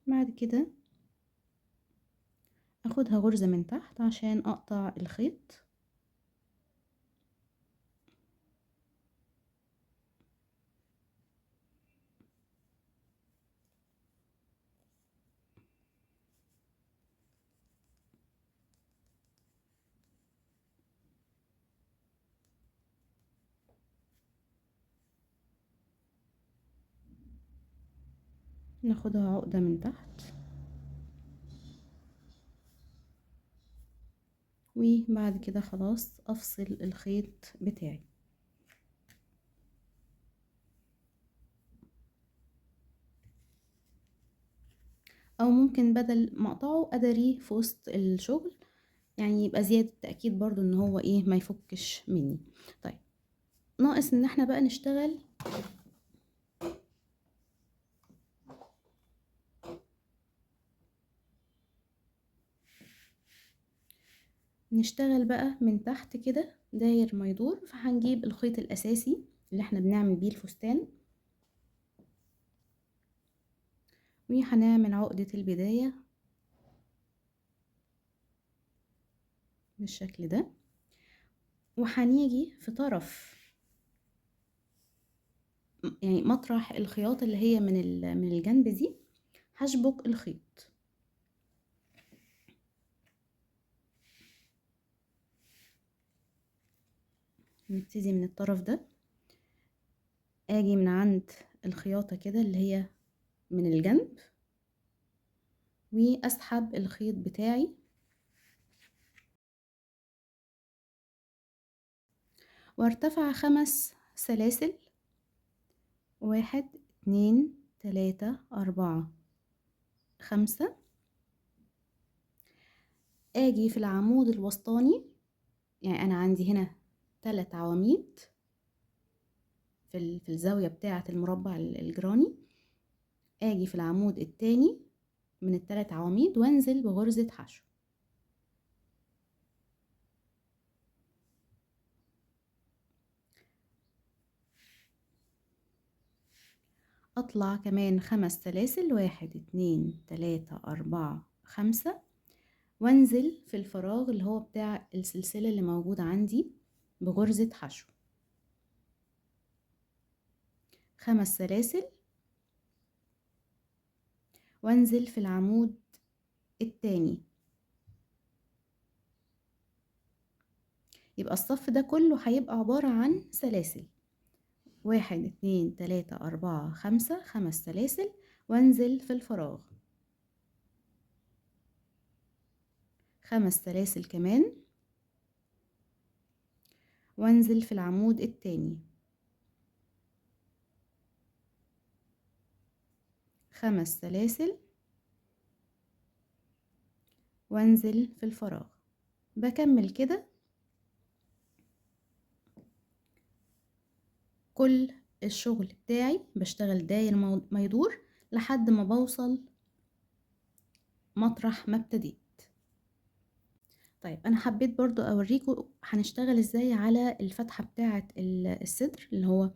بعد كده اخدها غرزة من تحت عشان اقطع الخيط. ناخدها عقدة من تحت، وبعد كده خلاص افصل الخيط بتاعي. او ممكن بدل ما اقطعه ادارية في وسط الشغل، يعني يبقى زيادة تأكيد برضو ان هو ايه ما يفكش مني. طيب ناقص ان احنا بقى نشتغل بقى من تحت كده داير ما يدور. فهنجيب الخيط الاساسي اللي احنا بنعمل بيه الفستان، وهنعمل عقدة البداية بالشكل ده، وهنيجي في طرف يعني مطرح الخياطة اللي هي من الجنب دي هشبك الخيط. نبتدي من الطرف ده، اجي من عند الخياطة كده اللي هي من الجنب، واسحب الخيط بتاعي وارتفع 5 سلاسل، 1 2 3 4 5. اجي في العمود الوسطاني، يعني انا عندي هنا 3 عواميد في الزاوية بتاعة المربع الجراني، اجي في العمود التاني من ال3 عواميد وانزل بغرزة حشو. اطلع كمان 5 سلاسل، 1 2 3 4 5، وانزل في الفراغ اللي هو بتاع السلسلة اللي موجود عندي بغرزة حشو. 5 سلاسل وانزل في العمود التاني. يبقى الصف ده كله هيبقى عبارة عن سلاسل، 1 2 3 4 5، 5 سلاسل وانزل في الفراغ، 5 سلاسل كمان وانزل في العمود التاني، 5 سلاسل وانزل في الفراغ. بكمل كده كل الشغل بتاعي، بشتغل داير ما يدور لحد ما بوصل مطرح ما ابتديت. طيب انا حبيت برضو اوريكم هنشتغل ازاي على الفتحة بتاعة الصدر اللي هو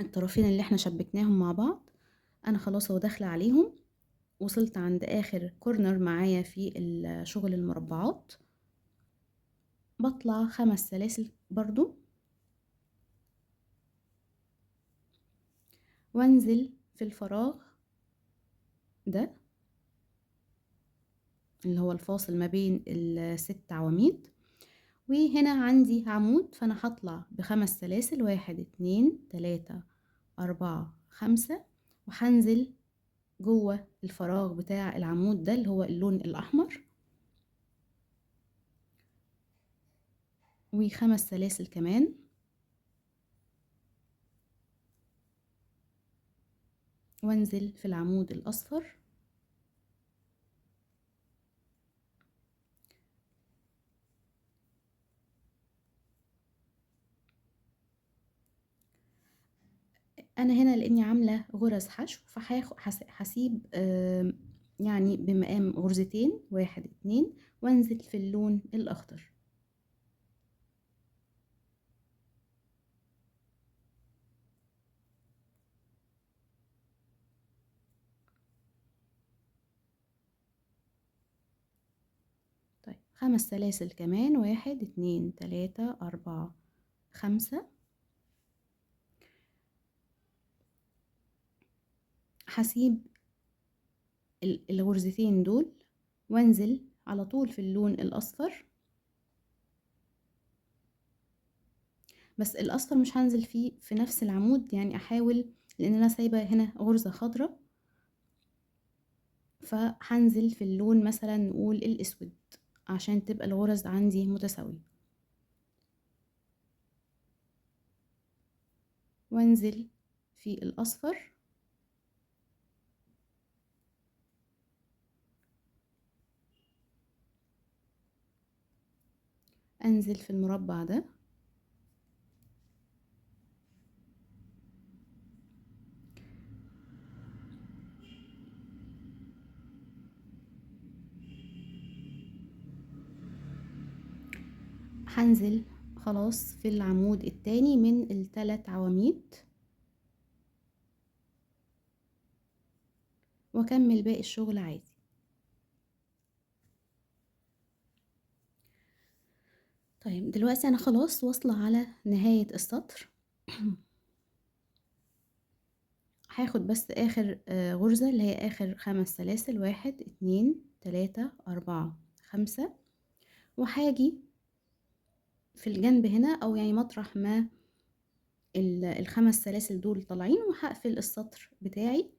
الطرفين اللي احنا شبكناهم مع بعض. انا خلاص اهو داخله عليهم، وصلت عند اخر كورنر معايا في شغل المربعات، بطلع 5 سلاسل برضو وانزل في الفراغ ده اللي هو الفاصل ما بين ال6 عواميد، وهنا عندي عمود، فانا هطلع ب5 سلاسل، 1 2 3 4 5، وهنزل جوه الفراغ بتاع العمود ده اللي هو اللون الاحمر، و5 سلاسل كمان، وانزل في العمود الاصفر. انا هنا لاني عامله غرز حشو فهسيب يعني بمقام غرزتين، 1 2، وانزل في اللون الاخضر. طيب 5 سلاسل كمان، 1 2 3 4 5. هسيب الغرزتين دول وانزل على طول في اللون الاصفر، بس الاصفر مش هنزل فيه في نفس العمود، يعني احاول لان انا سايبه هنا غرزه خضراء، فهنزل في اللون مثلا نقول الاسود عشان تبقى الغرز عندي متساويه، وانزل في الاصفر. انزل في المربع ده، هنزل خلاص في العمود التاني من الثلاث عواميد، واكمل باقي الشغل عادي. طيب دلوقتي انا خلاص واصلة على نهاية السطر. هاخد بس اخر غرزة اللي هي اخر 5 سلاسل، 1 2 3 4 5، وهاجي في الجنب هنا او يعني مطرح ما ال5 سلاسل دول طالعين، وهقفل السطر بتاعي.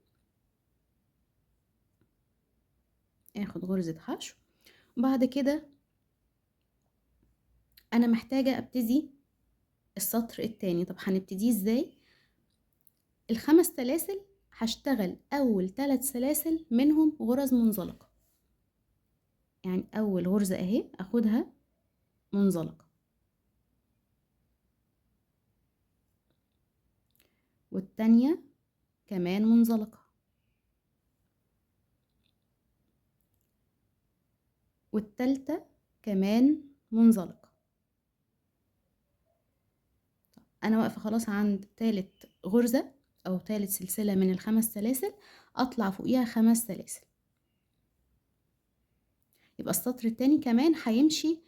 اخد غرزة حشو. بعد كده انا محتاجة ابتدي السطر التاني. طب هنبتديه ازاي؟ ال5 سلاسل هشتغل اول 3 سلاسل منهم غرز منزلقة، يعني اول غرزة اهي اخدها منزلقة، والتانية كمان منزلقة، والتالتة كمان منزلقة. انا واقفة خلاص عند تالت غرزة او تالت سلسلة من ال5 سلاسل، اطلع فوقيها 5 سلاسل، يبقى السطر التاني كمان هيمشي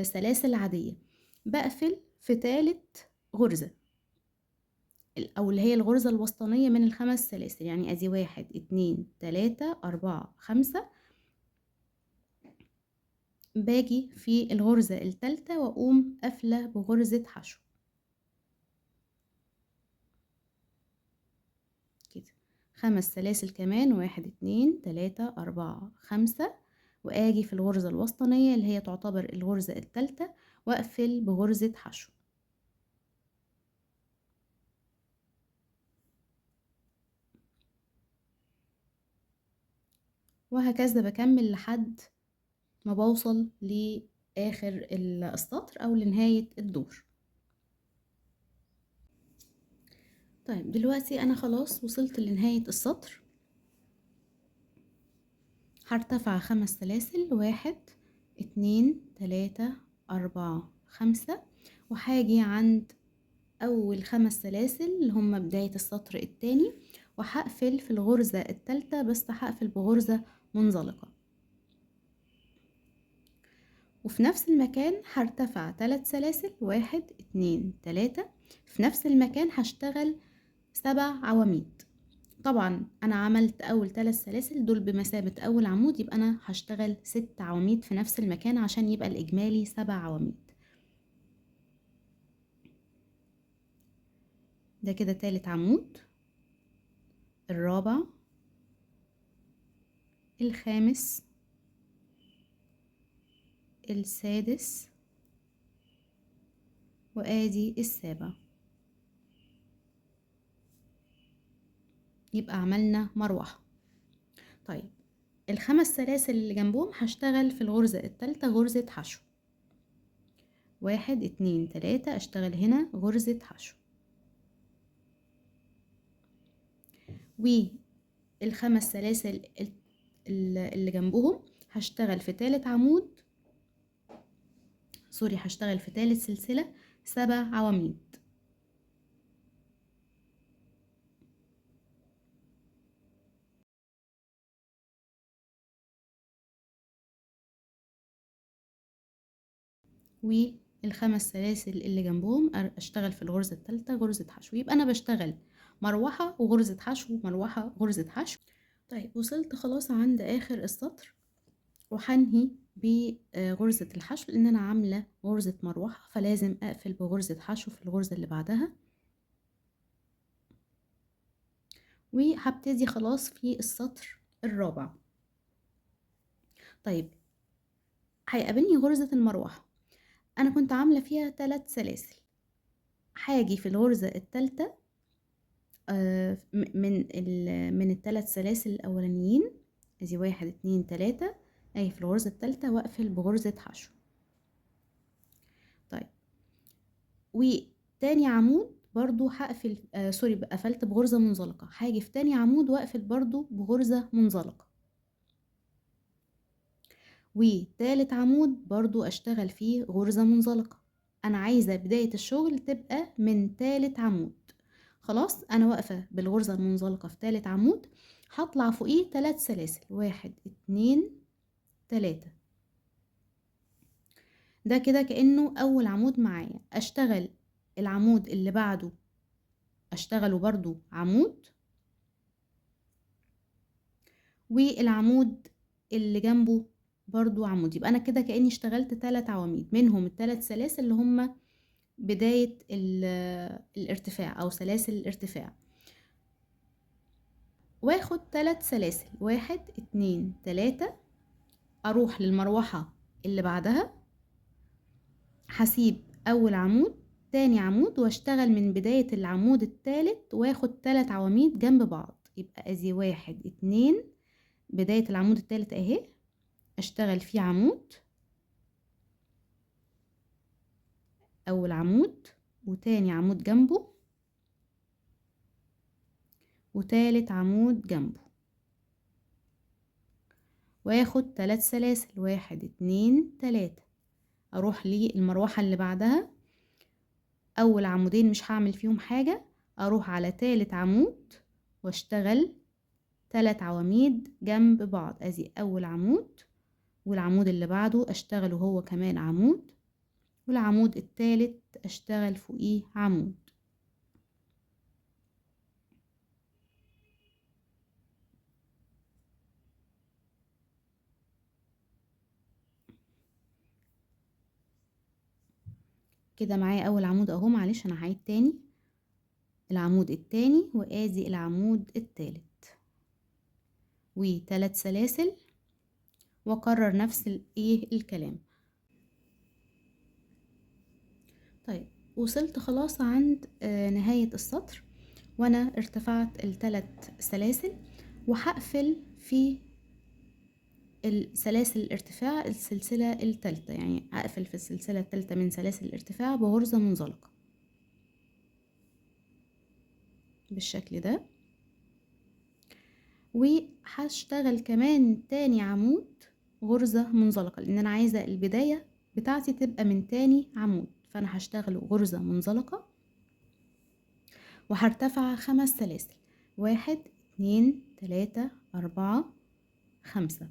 سلاسل عادية. بقفل في تالت غرزة او اللي هي الغرزة الوسطانية من ال5 سلاسل، يعني ادي 1 2 3 4 5، باجي في الغرزة التالتة واقوم قافلة بغرزة حشو كده. 5 سلاسل كمان، 1 2 3 4 5، واجي في الغرزة الوسطانية اللي هي تعتبر الغرزة التالتة واقفل بغرزة حشو. وهكذا بكمل لحد ما بوصل لآخر السطر أو لنهاية الدور. طيب دلوقتي أنا خلاص وصلت لنهاية السطر. هرتفع 5 سلاسل، 1 2 3 4 5، وهاجي عند أول 5 سلاسل اللي هم بداية السطر التاني، وهقفل في الغرزة التالتة، بس هقفل بغرزة منزلقة. وفي نفس المكان هرتفع 3 سلاسل، 1 2 3، في نفس المكان هشتغل 7 عواميد. طبعا انا عملت اول 3 سلاسل دول بمثابة اول عمود، يبقى انا هشتغل 6 عواميد في نفس المكان عشان يبقى الاجمالي 7 عواميد. ده كده تالت عمود، الرابع، الخامس، السادس، وادي السابع. يبقى عملنا مروحة. طيب ال5 سلاسل اللي جنبهم هشتغل في الغرزة التالتة غرزة حشو، 1 2 3، اشتغل هنا غرزة حشو، وال5 سلاسل اللي جنبهم هشتغل في تالت عمود، سوري هشتغل في تالت سلسلة 7 عواميد. وال5 سلاسل اللي جنبهم اشتغل في الغرزة التالتة غرزة حشو. يبقى انا بشتغل مروحة وغرزة حشو، مروحة غرزة حشو. طيب وصلت خلاص عند اخر السطر، وهنهي بغرزة الحشو لان انا عاملة غرزة مروحة فلازم اقفل بغرزة حشو في الغرزة اللي بعدها. وهبتدي خلاص في السطر الرابع. طيب هيقابلني غرزة المروحة، انا كنت عاملة فيها 3 سلاسل، هاجي في الغرزة التالتة، من الثلاث سلاسل الاولانيين، ادي 1 2 3، اهي في الغرزة التالتة واقفل بغرزة حشو. طيب وتاني عمود برضو هقفل، سوري قفلت بغرزة منزلقة، هاجي في تاني عمود واقفل برضو بغرزة منزلقة، وتالت عمود برضو اشتغل فيه غرزة منزلقة. انا عايزة بداية الشغل تبقى من تالت عمود. خلاص انا واقفة بالغرزة المنزلقة في تالت عمود، هطلع فوقيه 3 سلاسل، 1 2 3، ده كده كأنه اول عمود معايا. اشتغل العمود اللي بعده اشتغله برضو عمود، والعمود اللي جنبه برضو عمود. يبقى انا كده كأني اشتغلت 3 عواميد، منهم الثلاث سلاسل اللي هم بداية الارتفاع او سلاسل الارتفاع. واخد 3 سلاسل، 1 2 3، اروح للمروحة اللي بعدها، هسيب اول عمود تاني عمود واشتغل من بداية العمود التالت واخد 3 عواميد جنب بعض. يبقى ادي 1 2، بداية العمود التالت اهي، اشتغل فيه عمود، اول عمود وتاني عمود جنبه وتالت عمود جنبه، واخد 3 سلاسل، 1 2 3، اروح للمروحة اللي بعدها، اول عمودين مش هعمل فيهم حاجة، اروح على تالت عمود واشتغل 3 عواميد جنب بعض. ادي اول عمود، والعمود اللي بعده اشتغله هو كمان عمود، والعمود التالت اشتغل فوقيه عمود. كده معايا اول عمود اهو، معلش انا هعيد تاني، العمود التاني وادي العمود التالت، وتلات سلاسل، واكرر نفس الكلام. طيب وصلت خلاص عند نهاية السطر، وانا ارتفعت التلات سلاسل، وهقفل في السلاسل الارتفاع السلسلة التالتة، يعني اقفل في السلسلة التالتة من سلاسل الارتفاع بغرزة منزلقة بالشكل ده. وهشتغل كمان تاني عمود غرزة منزلقة، لان انا عايزة البداية بتاعتي تبقى من تاني عمود، فانا هشتغل غرزة منزلقة وهرتفع 5 سلاسل، 1 2 3 4 5.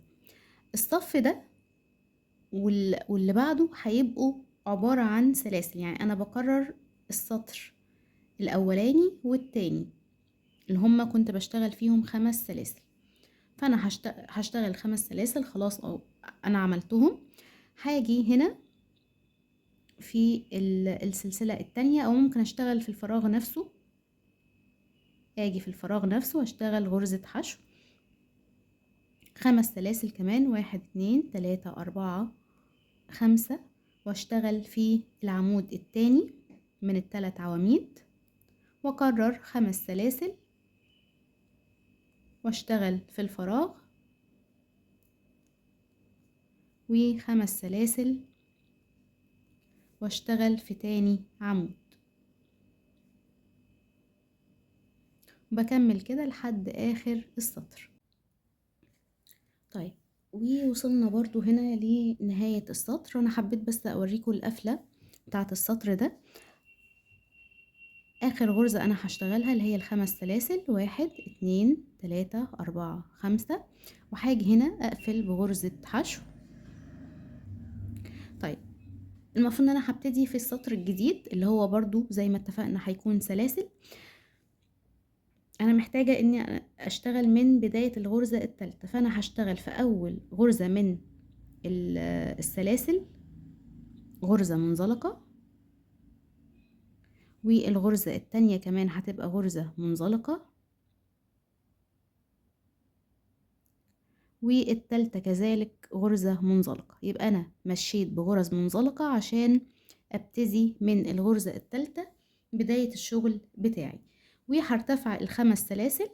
الصف ده واللي بعده هيبقوا عبارة عن سلاسل، يعني انا بكرر السطر الاولاني والتاني اللي هما كنت بشتغل فيهم 5 سلاسل، فانا هشتغل 5 سلاسل خلاص او انا عملتهم. هاجي هنا في السلسلة التانية، او ممكن اشتغل في الفراغ نفسه، اجي في الفراغ نفسه واشتغل غرزة حشو 5 سلاسل كمان، 1 2 3 4 5، واشتغل في العمود التاني من التلات عواميد، واكرر 5 سلاسل واشتغل في الفراغ، و5 سلاسل واشتغل في تاني عمود. بكمل كده لحد اخر السطر. طيب ووصلنا برضو هنا لنهاية السطر. انا حبيت بس اوريكم القفلة بتاعة السطر ده. اخر غرزة انا هشتغلها اللي هي ال5 سلاسل، 1 2 3 4 5، وهاجي هنا اقفل بغرزة حشو. طيب المفروض ان انا هبتدي في السطر الجديد اللي هو برضو زي ما اتفقنا هيكون سلاسل. انا محتاجة اني اشتغل من بداية الغرزة التالتة، فانا هشتغل في اول غرزة من السلاسل غرزة منزلقة، والغرزة التانية كمان هتبقى غرزة منزلقة، والتالتة كذلك غرزة منزلقة. يبقى انا مشيت بغرز منزلقة عشان ابتدي من الغرزة التالتة بداية الشغل بتاعي. وهرتفع ال5 سلاسل،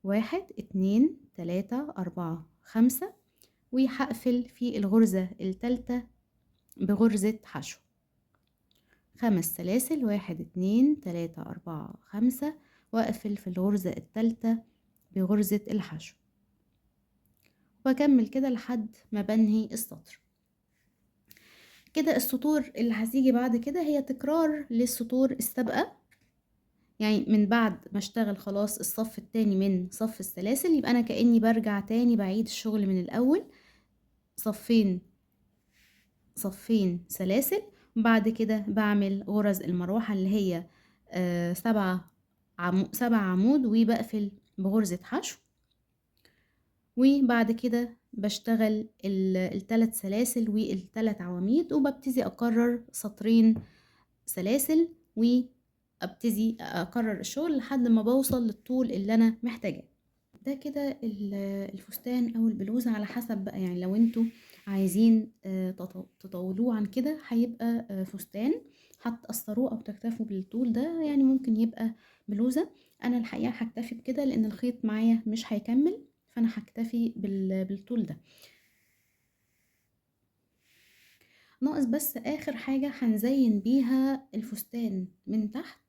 1 2 3 4 5، وهقفل في الغرزة التالتة بغرزة حشو. 5 سلاسل، 1 2 3 4 5، واقفل في الغرزة التالتة بغرزة الحشو. وبكمل كده لحد ما بنهي السطر. كده السطور اللي هتيجي بعد كده هي تكرار للسطور السابقة، يعني من بعد ما اشتغل خلاص الصف التاني من صف السلاسل يبقى انا كأني برجع تاني بعيد الشغل من الاول، صفين سلاسل، وبعد كده بعمل غرز المروحة اللي هي 7 عمود، وبقفل بغرزة حشو. وبعد كده بشتغل التلات سلاسل والتلات عواميد، وببتدي اكرر سطرين سلاسل، وابتدي اكرر الشغل لحد ما بوصل للطول اللي انا محتاجاه. ده كده الفستان او البلوزة على حسب بقى، يعني لو انتوا عايزين تطولوه عن كده هيبقى فستان، هتقصروه او تكتفوا بالطول ده، يعني ممكن يبقى بلوزة. انا الحقيقة هكتفي بكده لان الخيط معايا مش هيكمل، فانا هكتفي بالطول ده. ناقص بس اخر حاجة هنزين بيها الفستان من تحت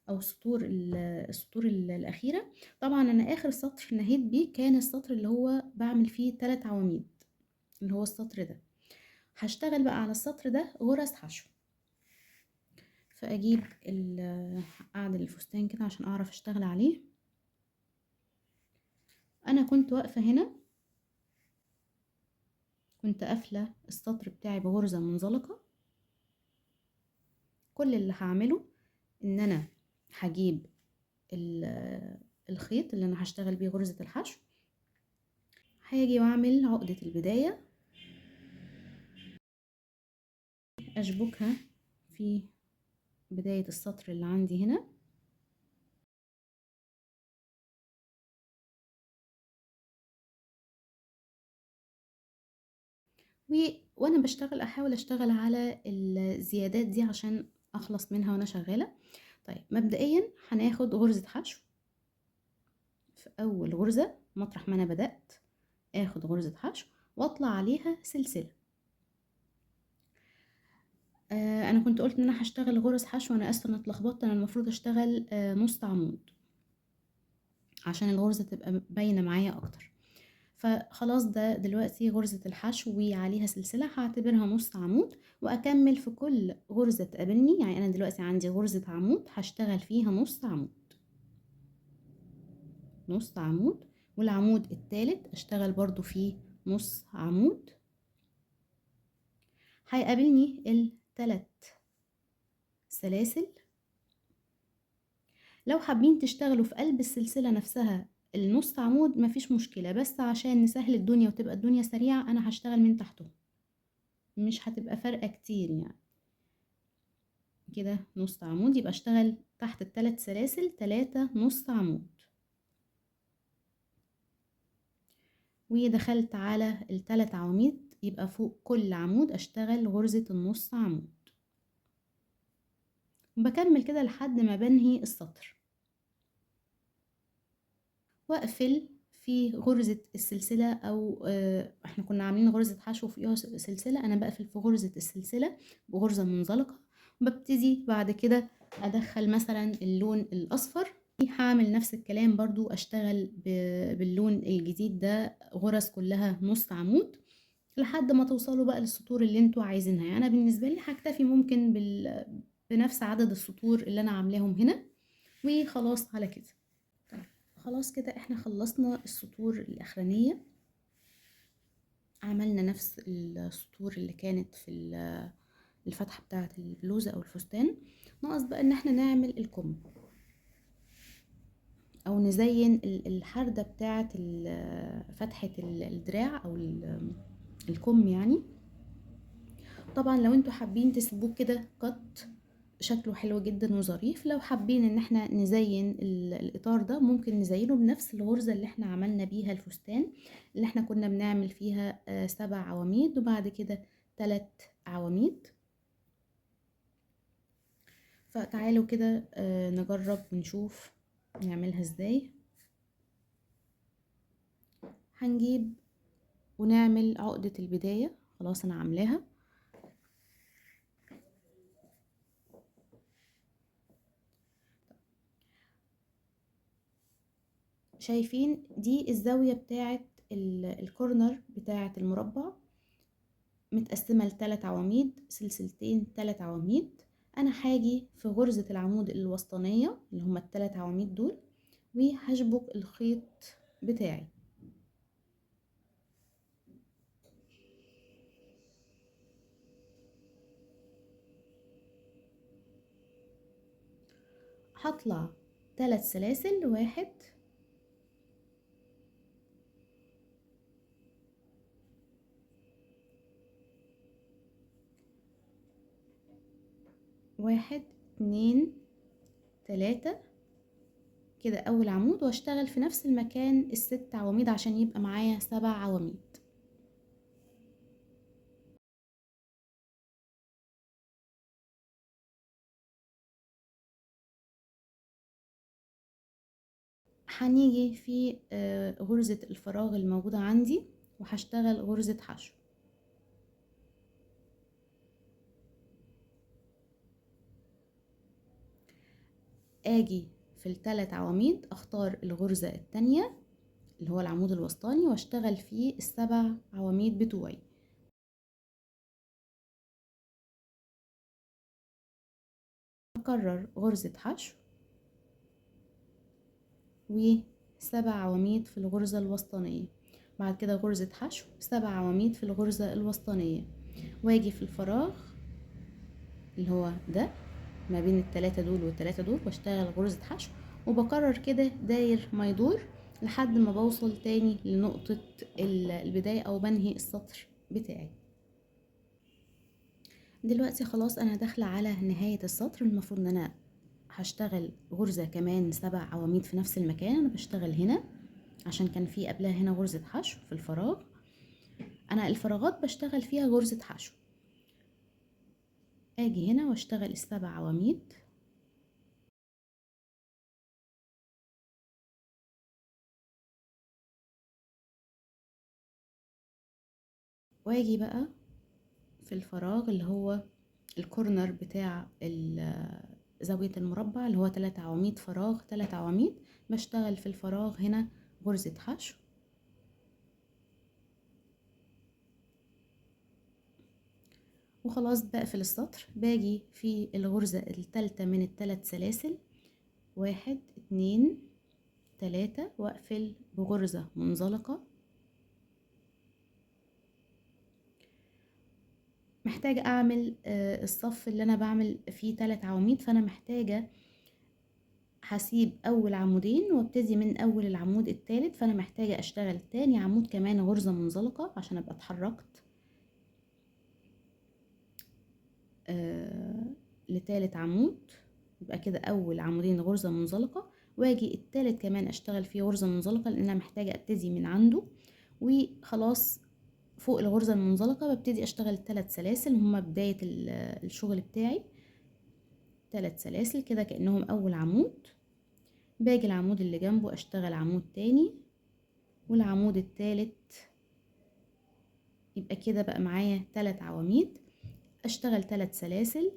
او السطور الاخيرة. طبعا انا اخر سطر نهيت بيه كان السطر اللي هو بعمل فيه 3 عواميد اللي هو السطر ده. هشتغل بقى على السطر ده غرز حشو، فاجيب اعدل الفستان كده عشان اعرف اشتغل عليه. انا كنت واقفة هنا، كنت قافلة السطر بتاعي بغرزة منزلقة. كل اللي هعمله ان انا هجيب الخيط اللي انا هشتغل بيه غرزة الحشو، هاجي واعمل عقدة البداية، اشبكها في بداية السطر اللي عندي هنا، وانا بشتغل احاول اشتغل على الزيادات دي عشان اخلص منها وانا شغالة. طيب مبدئيا هناخد غرزة حشو في اول غرزة مطرح ما انا بدأت، اخد غرزة حشو واطلع عليها سلسلة. انا كنت قلت ان انا هشتغل غرز حشو، انا اصلا اتلخبطت، انا المفروض اشتغل نص عمود عشان الغرزة تبقى باينة معايا اكتر. فخلاص ده دلوقتي غرزة الحشو وعليها سلسلة، هعتبرها نص عمود واكمل في كل غرزة تقابلني. يعني انا دلوقتي عندي غرزة عمود هشتغل فيها نص عمود، نص عمود، والعمود الثالث اشتغل برضو فيه نص عمود. هيقابلني الثلاث سلاسل. لو حابين تشتغلوا في قلب السلسلة نفسها النص عمود مفيش مشكلة، بس عشان نسهل الدنيا وتبقى الدنيا سريعة انا هشتغل من تحته، مش هتبقى فارقة كتير. يعني كده نص عمود، يبقى اشتغل تحت الثلاث سلاسل 3 نص عمود، ودخلت على الثلاث عواميد، يبقى فوق كل عمود اشتغل غرزة النص عمود، وبكمل كده لحد ما بنهي السطر، واقفل في في غرزة السلسلة، او احنا كنا عاملين غرزة حشو فيها سلسلة، انا بقفل في غرزة السلسلة بغرزة منزلقة. ببتدي بعد كده ادخل مثلا اللون الاصفر، هعمل نفس الكلام برضو، اشتغل باللون الجديد ده غرز كلها نص عمود لحد ما توصلوا بقى للسطور اللي انتوا عايزينها. انا بالنسبة لي هكتفي ممكن بنفس عدد السطور اللي انا عاملاهم هنا وخلاص على كده. طيب خلاص كده احنا خلصنا السطور الاخرانية، عملنا نفس السطور اللي كانت في الفتحة بتاعة البلوزة او الفستان. ناقص بقى ان احنا نعمل الكم او نزين الحردة بتاعة فتحة الدراع او الكم. طبعا لو انتوا حابين تسيبوه كده قط شكله حلو جدا وظريف، لو حابين ان احنا نزين الاطار ده ممكن نزينه بنفس الغرزة اللي احنا عملنا بيها الفستان اللي احنا كنا بنعمل فيها 7 عواميد وبعد كده 3 عواميد. فتعالوا كده نجرب ونشوف نعملها ازاي. هنجيب ونعمل عقدة البداية، خلاص انا عاملاها. شايفين دي الزاوية بتاعة الكورنر بتاعة المربع، متقسمة لتلات عواميد، سلسلتين 3 عواميد. انا هاجي في غرزة العمود الوسطانية اللي هما التلات عواميد دول وهشبك الخيط بتاعي. هطلع 3 سلاسل، 1 1 2 3 كده اول عمود، واشتغل في نفس المكان ال6 عواميد عشان يبقى معايا 7 عواميد. هنيجي في غرزة الفراغ الموجودة عندي وهشتغل غرزة حشو. اجي في الثلاث عواميد اختار الغرزة التانية اللي هو العمود الوسطاني واشتغل فيه ال7 عواميد بتوعي. اكرر غرزة حشو و7 عواميد في الغرزة الوسطانية، بعد كده غرزة حشو 7 عواميد في الغرزة الوسطانية، واجي في الفراغ اللي هو ده ما بين التلاتة دول والتلاتة دول واشتغل غرزة حشو، وبكرر كده داير ما يدور لحد ما بوصل تاني لنقطة البداية او بنهي السطر بتاعي. دلوقتي خلاص انا داخلة على نهاية السطر، المفروض ان انا هشتغل غرزة كمان 7 عواميد في نفس المكان. انا بشتغل هنا عشان كان في قبلها هنا غرزة حشو في الفراغ، انا الفراغات بشتغل فيها غرزة حشو. اجي هنا واشتغل ال7 عواميد، واجي بقى في الفراغ اللي هو الكورنر بتاع زاوية المربع اللي هو 3 عواميد فراغ 3 عواميد، بشتغل في الفراغ هنا غرزة حشو. وخلاص بقفل السطر. باجي في الغرزة التالتة من التلات سلاسل، 1 2 3، واقفل بغرزة منزلقة. محتاجة اعمل الصف اللي انا بعمل فيه 3 عواميد، فانا محتاجة هسيب اول عمودين وابتدي من اول العمود التالت، فانا محتاجة اشتغل تاني عمود كمان غرزة منزلقة عشان ابقى اتحركت لتالت عمود. يبقى كده اول عمودين غرزة منزلقة، واجي التالت كمان اشتغل فيه غرزة منزلقة لان انا محتاجة ابتدي من عنده. وخلاص فوق الغرزة المنزلقة ببتدي اشتغل 3 سلاسل هما بداية الشغل بتاعي، 3 سلاسل كده كأنهم اول عمود. باجي العمود اللي جنبه اشتغل عمود تاني، والعمود الثالث. يبقى كده بقى معايا 3 عواميد. اشتغل 3 سلاسل،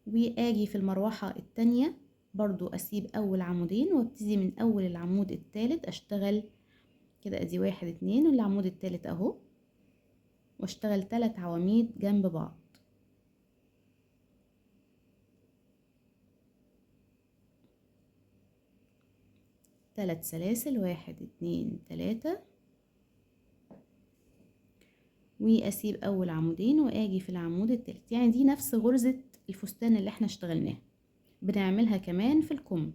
واجي في المروحة التانية برضو اسيب اول عمودين وابتدي من اول العمود الثالث اشتغل كده، ادي 1 2 والعمود الثالث اهو، واشتغل 3 عواميد جنب بعض. 3 سلاسل، 1 2 3، واسيب اول عمودين واجي في العمود الثالث. يعني دي نفس غرزة الفستان اللي احنا اشتغلناها، بنعملها كمان في الكم.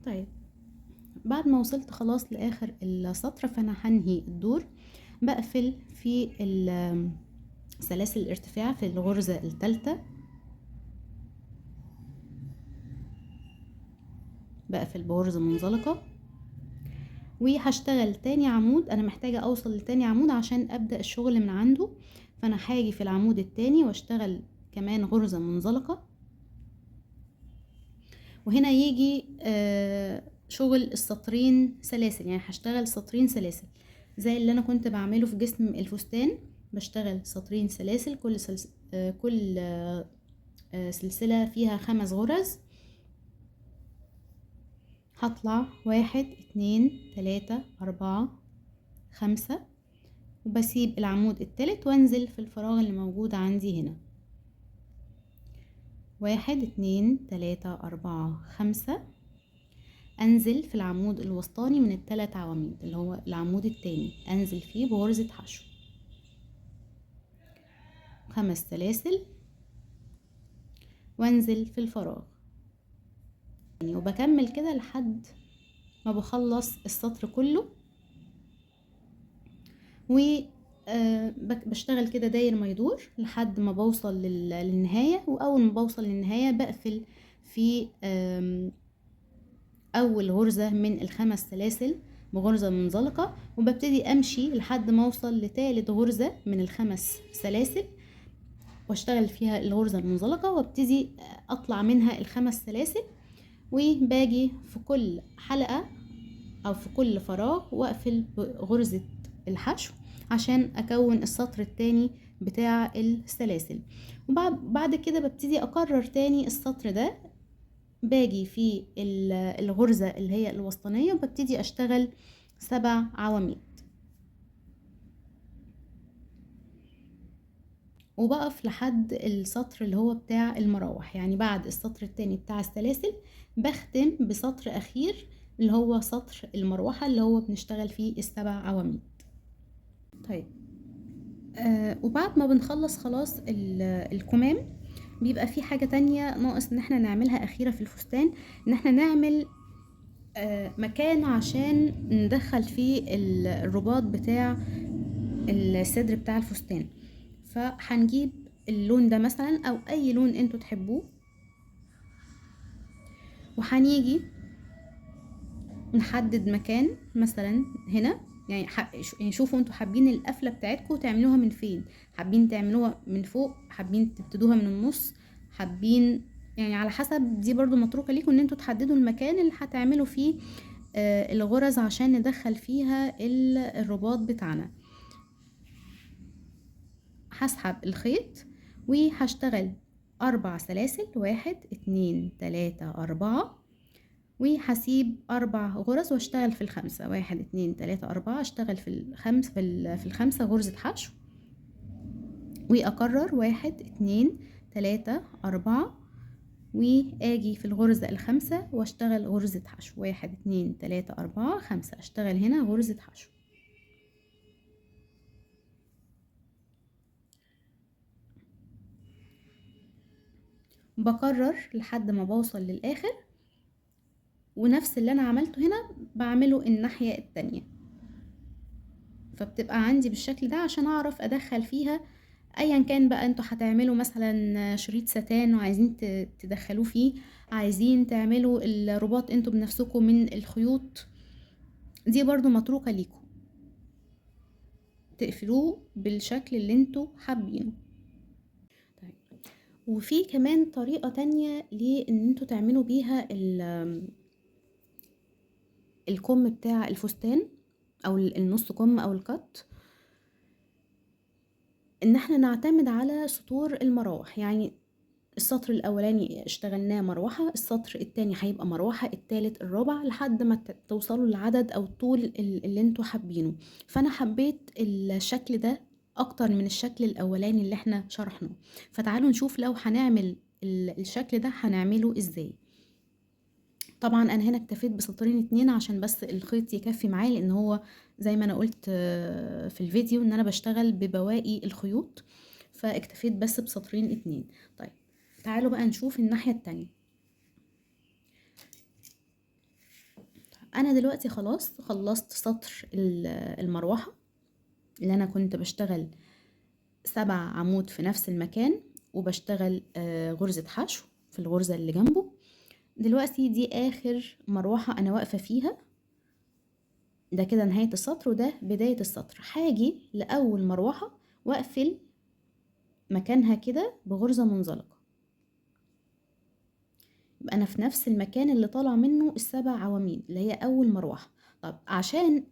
طيب بعد ما وصلت خلاص لاخر السطر، فانا هنهي الدور، بقفل في سلاسل الارتفاع في الغرزة الثالثة، بقفل بغرزة منزلقة، وهشتغل تاني عمود. انا محتاجة اوصل لتاني عمود عشان ابدأ الشغل من عنده، فانا هاجي في العمود التاني واشتغل كمان غرزة منزلقة. وهنا يجي شغل السطرين سلاسل، يعني هشتغل سطرين سلاسل زي اللي انا كنت بعمله في جسم الفستان، بشتغل سطرين سلاسل، كل سلسلة فيها 5 غرز. هطلع 1 2 3 4 5، وبسيب العمود التالت وانزل في الفراغ اللي موجود عندي هنا. 1 2 3 4 5، انزل في العمود الوسطاني من التلات عواميد اللي هو العمود التاني، انزل فيه بغرزة حشو، 5 سلاسل، وانزل في الفراغ، وبكمل كده لحد ما بخلص السطر كله. و بشتغل كده داير ما يدور لحد ما بوصل للنهاية. واول ما بوصل للنهاية بقفل في اول غرزة من ال5 سلاسل بغرزة منزلقة، وببتدي امشي لحد ما اوصل لتالت غرزة من ال5 سلاسل واشتغل فيها الغرزة المنزلقة، وابتدي اطلع منها ال5 سلاسل، وباجي في كل حلقة او في كل فراغ واقفل بغرزة الحشو عشان اكون السطر التاني بتاع السلاسل. وبعد كده ببتدي اكرر تاني السطر ده، باجي في الغرزة اللي هي الوسطانية وببتدي اشتغل 7 عواميد، وبقف لحد السطر اللي هو بتاع المراوح. يعني بعد السطر التاني بتاع السلاسل بختم بسطر اخير اللي هو سطر المروحة اللي هو بنشتغل فيه ال7 عواميد. طيب وبعد ما بنخلص خلاص الكمام، بيبقى في حاجة تانية ناقص ان احنا نعملها اخيرة في الفستان، ان احنا نعمل مكان عشان ندخل فيه الرباط بتاع الصدر بتاع الفستان. فهنجيب اللون ده مثلا او اي لون انتوا تحبوه، وهنيجي نحدد مكان مثلا هنا، يعني شوفوا انتوا حابين القفله بتاعتكم تعملوها من فين، حابين تعملوها من فوق، حابين تبتدوها من النص، حابين يعني على حسب، دي برضو متروكه ليكم ان انتوا تحددوا المكان اللي هتعملوا فيه الغرز عشان ندخل فيها الرباط بتاعنا. هسحب الخيط وهشتغل 4 سلاسل، 1 2 3 4، وهسيب 4 غرز واشتغل في الخمسة، 1 2 3 4، اشتغل في الخمس، في الخمسة غرزة حشو، واكرر 1 2 3 4، واجي في الغرزة الخامسة واشتغل غرزة حشو، 1 2 3 4 5، اشتغل هنا غرزة حشو. بكرر لحد ما بوصل للاخر، ونفس اللي انا عملته هنا بعمله الناحية التانية، فبتبقى عندي بالشكل ده عشان اعرف ادخل فيها ايا كان بقى. انتوا هتعملوا مثلا شريط ستان وعايزين تدخلوه فيه، عايزين تعملوا الرباط انتوا بنفسكم من الخيوط دي، برضو متروكة ليكم تقفلوه بالشكل اللي انتوا حابينه. طيب وفي كمان طريقة تانية لان انتوا تعملوا بيها الكم بتاع الفستان او النص كم او الكت، ان احنا نعتمد على سطور المراوح. يعني السطر الاولاني اشتغلناه مروحة، السطر التاني هيبقى مروحة، التالت، الرابع، لحد ما توصلوا للعدد او الطول اللي انتوا حابينه. فانا حبيت الشكل ده اكتر من الشكل الاولاني اللي احنا شرحناه. فتعالوا نشوف لو هنعمل الشكل ده هنعمله ازاي. طبعا انا هنا اكتفيت بسطرين 2 عشان بس الخيط يكفي معايا، لان هو زي ما انا قلت في الفيديو ان انا بشتغل ببواقي الخيوط، فاكتفيت بس بسطرين 2. طيب تعالوا بقى نشوف الناحية التانية. انا دلوقتي خلاص خلصت سطر المروحة اللي انا كنت بشتغل 7 عمود في نفس المكان، وبشتغل غرزة حشو في الغرزة اللي جنبه. دلوقتي دي اخر مروحة انا واقفة فيها، ده كده نهاية السطر وده بداية السطر. هاجي لأول مروحة واقفل مكانها كده بغرزة منزلقة، يبقى انا في نفس المكان اللي طالع منه ال7 عواميد اللي هي اول مروحة. طب عشان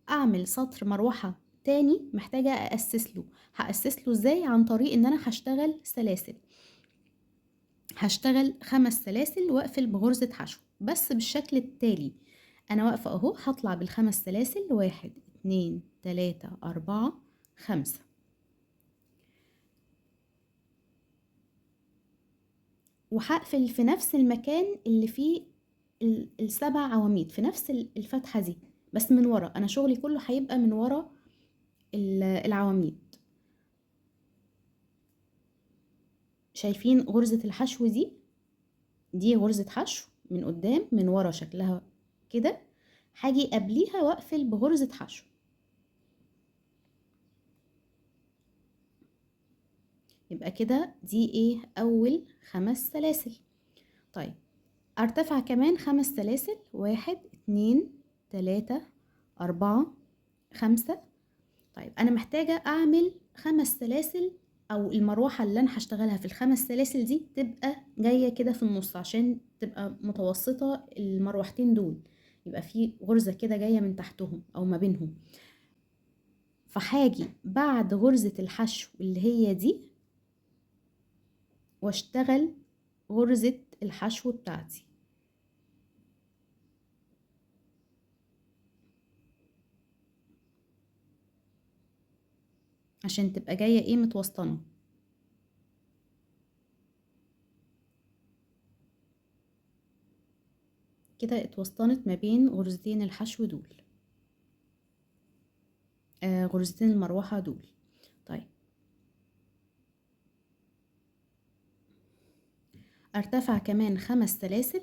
اعمل سطر مروحة تاني محتاجة أأسس له. هأسس له ازاي؟ عن طريق ان انا هشتغل سلاسل، هشتغل 5 سلاسل واقفل بغرزة حشو، بس بالشكل التالي. انا واقفة اهو، هطلع بال5 سلاسل، 1 2 3 4 5. وهقفل في نفس المكان اللي فيه ال7 عواميد في نفس الفتحة دي، بس من ورا. انا شغلي كله هيبقى من ورا العواميد. شايفين غرزة الحشو دي؟ دي غرزة حشو من قدام، من ورا شكلها كده. هاجي قبليها واقفل بغرزة حشو. يبقى كده دي ايه؟ اول 5 سلاسل. طيب ارتفع كمان 5 سلاسل، 1 2 3 4 5. طيب انا محتاجة اعمل 5 سلاسل، او المروحة اللي انا هشتغلها في ال5 سلاسل دي تبقى جاية كده في النص عشان تبقى متوسطة المروحتين دول، يبقى في غرزة كده جاية من تحتهم او ما بينهم. فهاجي بعد غرزة الحشو اللي هي دي واشتغل غرزة الحشو بتاعتي. عشان تبقى جاية ايه؟ متوسطنة. كده اتوسطنت ما بين غرزتين الحشو دول، غرزتين المروحة دول. طيب ارتفع كمان 5 سلاسل،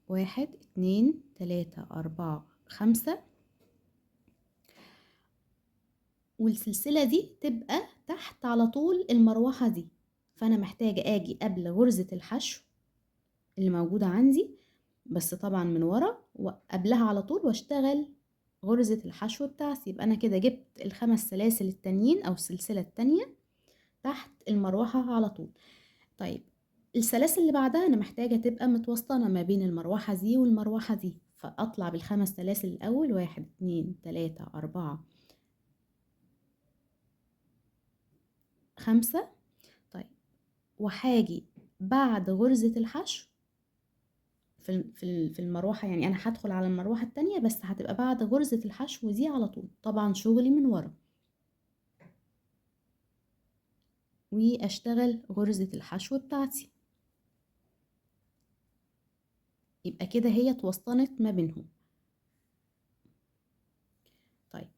1 2 3 4 5، والسلسلة دي تبقى تحت على طول المروحة دي. فأنا محتاجة أجي قبل غرزة الحشو اللي موجودة عندي، بس طبعا من ورا، وقبلها على طول واشتغل غرزة الحشو بتاعتي. يبقى أنا كده جبت ال5 سلاسل التانيين أو السلسلة التانية تحت المروحة على طول. طيب السلاسل اللي بعدها أنا محتاجة تبقى متوسطنة ما بين المروحة دي والمروحة دي، فأطلع بال5 سلاسل الأول، 1 2 3 4 5. طيب وهاجي بعد غرزة الحشو في المروحة، يعني أنا هدخل على المروحة التانية بس هتبقى بعد غرزة الحشو دي على طول، طبعا شغلي من ورا، واشتغل غرزة الحشو بتاعتي. يبقى كده هي اتوسطنت ما بينهم. طيب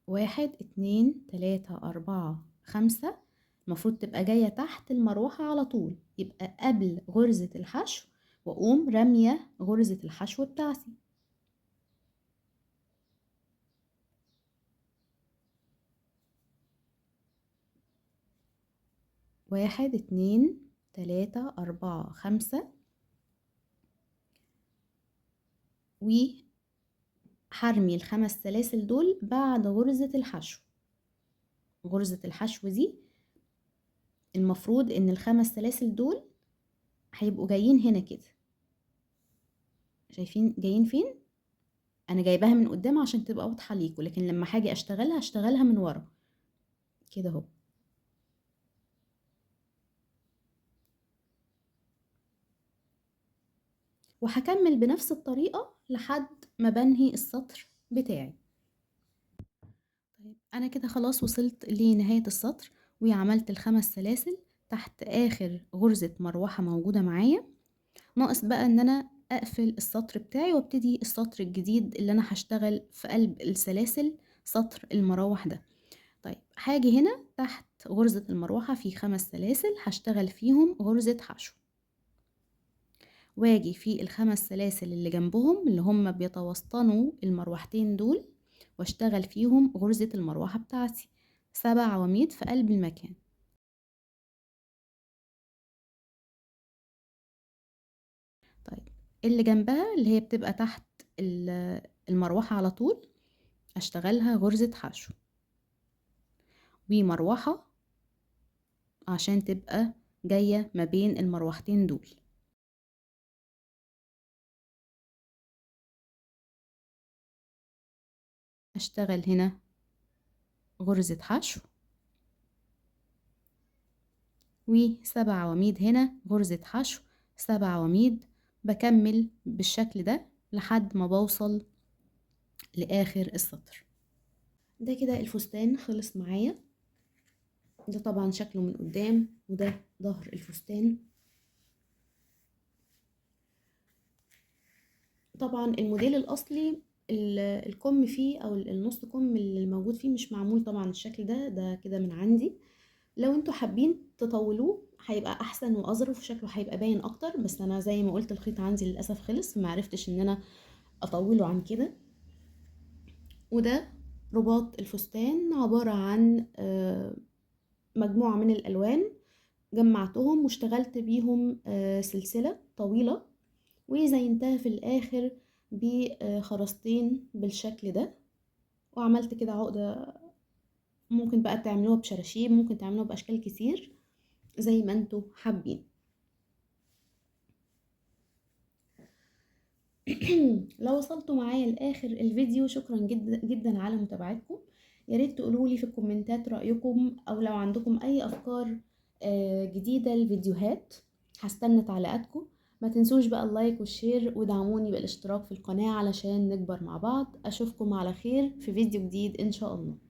1 2 3 4 5، المفروض تبقى جاية تحت المروحة على طول، يبقى قبل غرزة الحشو، واقوم رامية غرزة الحشو بتاعتي. 1 2 3 4 5، وهرمي ال5 سلاسل دول بعد غرزة الحشو. غرزة الحشو دي المفروض ان الخمس سلاسل دول هيبقوا جايين هنا كده، شايفين جايين فين؟ انا جايباها من قدام عشان تبقى واضحة ليكوا، لكن لما هاجي اشتغلها هشتغلها من ورا كده اهو. وهكمل بنفس الطريقة لحد ما بنهي السطر بتاعي. طيب انا كده خلاص وصلت لنهاية السطر، وعملت الخمس سلاسل تحت اخر غرزة مروحة موجودة معايا. ناقص بقى ان انا اقفل السطر بتاعي وابتدي السطر الجديد اللي انا هشتغل في قلب السلاسل سطر المراوح ده. طيب هاجي هنا تحت غرزة المروحة في 5 سلاسل هشتغل فيهم غرزة حشو، واجي في الخمس سلاسل اللي جنبهم اللي هم بيتوسطنوا المروحتين دول واشتغل فيهم غرزة المروحة بتاعتي، 7 عواميد في قلب المكان. طيب اللي جنبها اللي هي بتبقى تحت المروحة على طول اشتغلها غرزة حشو ومروحة عشان تبقى جاية ما بين المروحتين دول. اشتغل هنا غرزة حشو و7 عواميد هنا غرزة حشو 7 عواميد. بكمل بالشكل ده لحد ما بوصل لآخر السطر. ده كده الفستان خلص معايا. ده طبعا شكله من قدام وده ظهر الفستان. طبعا الموديل الأصلي الكم فيه او النص كم اللي موجود فيه مش معمول طبعا الشكل ده، ده كده من عندي. لو انتوا حابين تطولوه هيبقى احسن واظرف وشكله هيبقى باين اكتر، بس انا زي ما قلت الخيط عندي للاسف خلص، ما عرفتش ان انا اطوله عن كده. وده رباط الفستان، عبارة عن مجموعة من الالوان جمعتهم واشتغلت بيهم سلسلة طويلة وزينتها في الاخر بخرزتين بالشكل ده، وعملت كده عقدة. ممكن بقى تعملوها بشراشيب، ممكن تعملوها بأشكال كتير زي ما انتوا حابين. لو وصلتوا معايا لآخر الفيديو شكرا جدا جدا على متابعتكم. يا ريت تقولوا لي في الكومنتات رأيكم، او لو عندكم اي افكار جديدة للفيديوهات هستنى تعليقاتكم. ما تنسوش بقى ال like وال share ودعموني بالاشتراك في القناة علشان نكبر مع بعض. اشوفكم على خير في فيديو جديد ان شاء الله.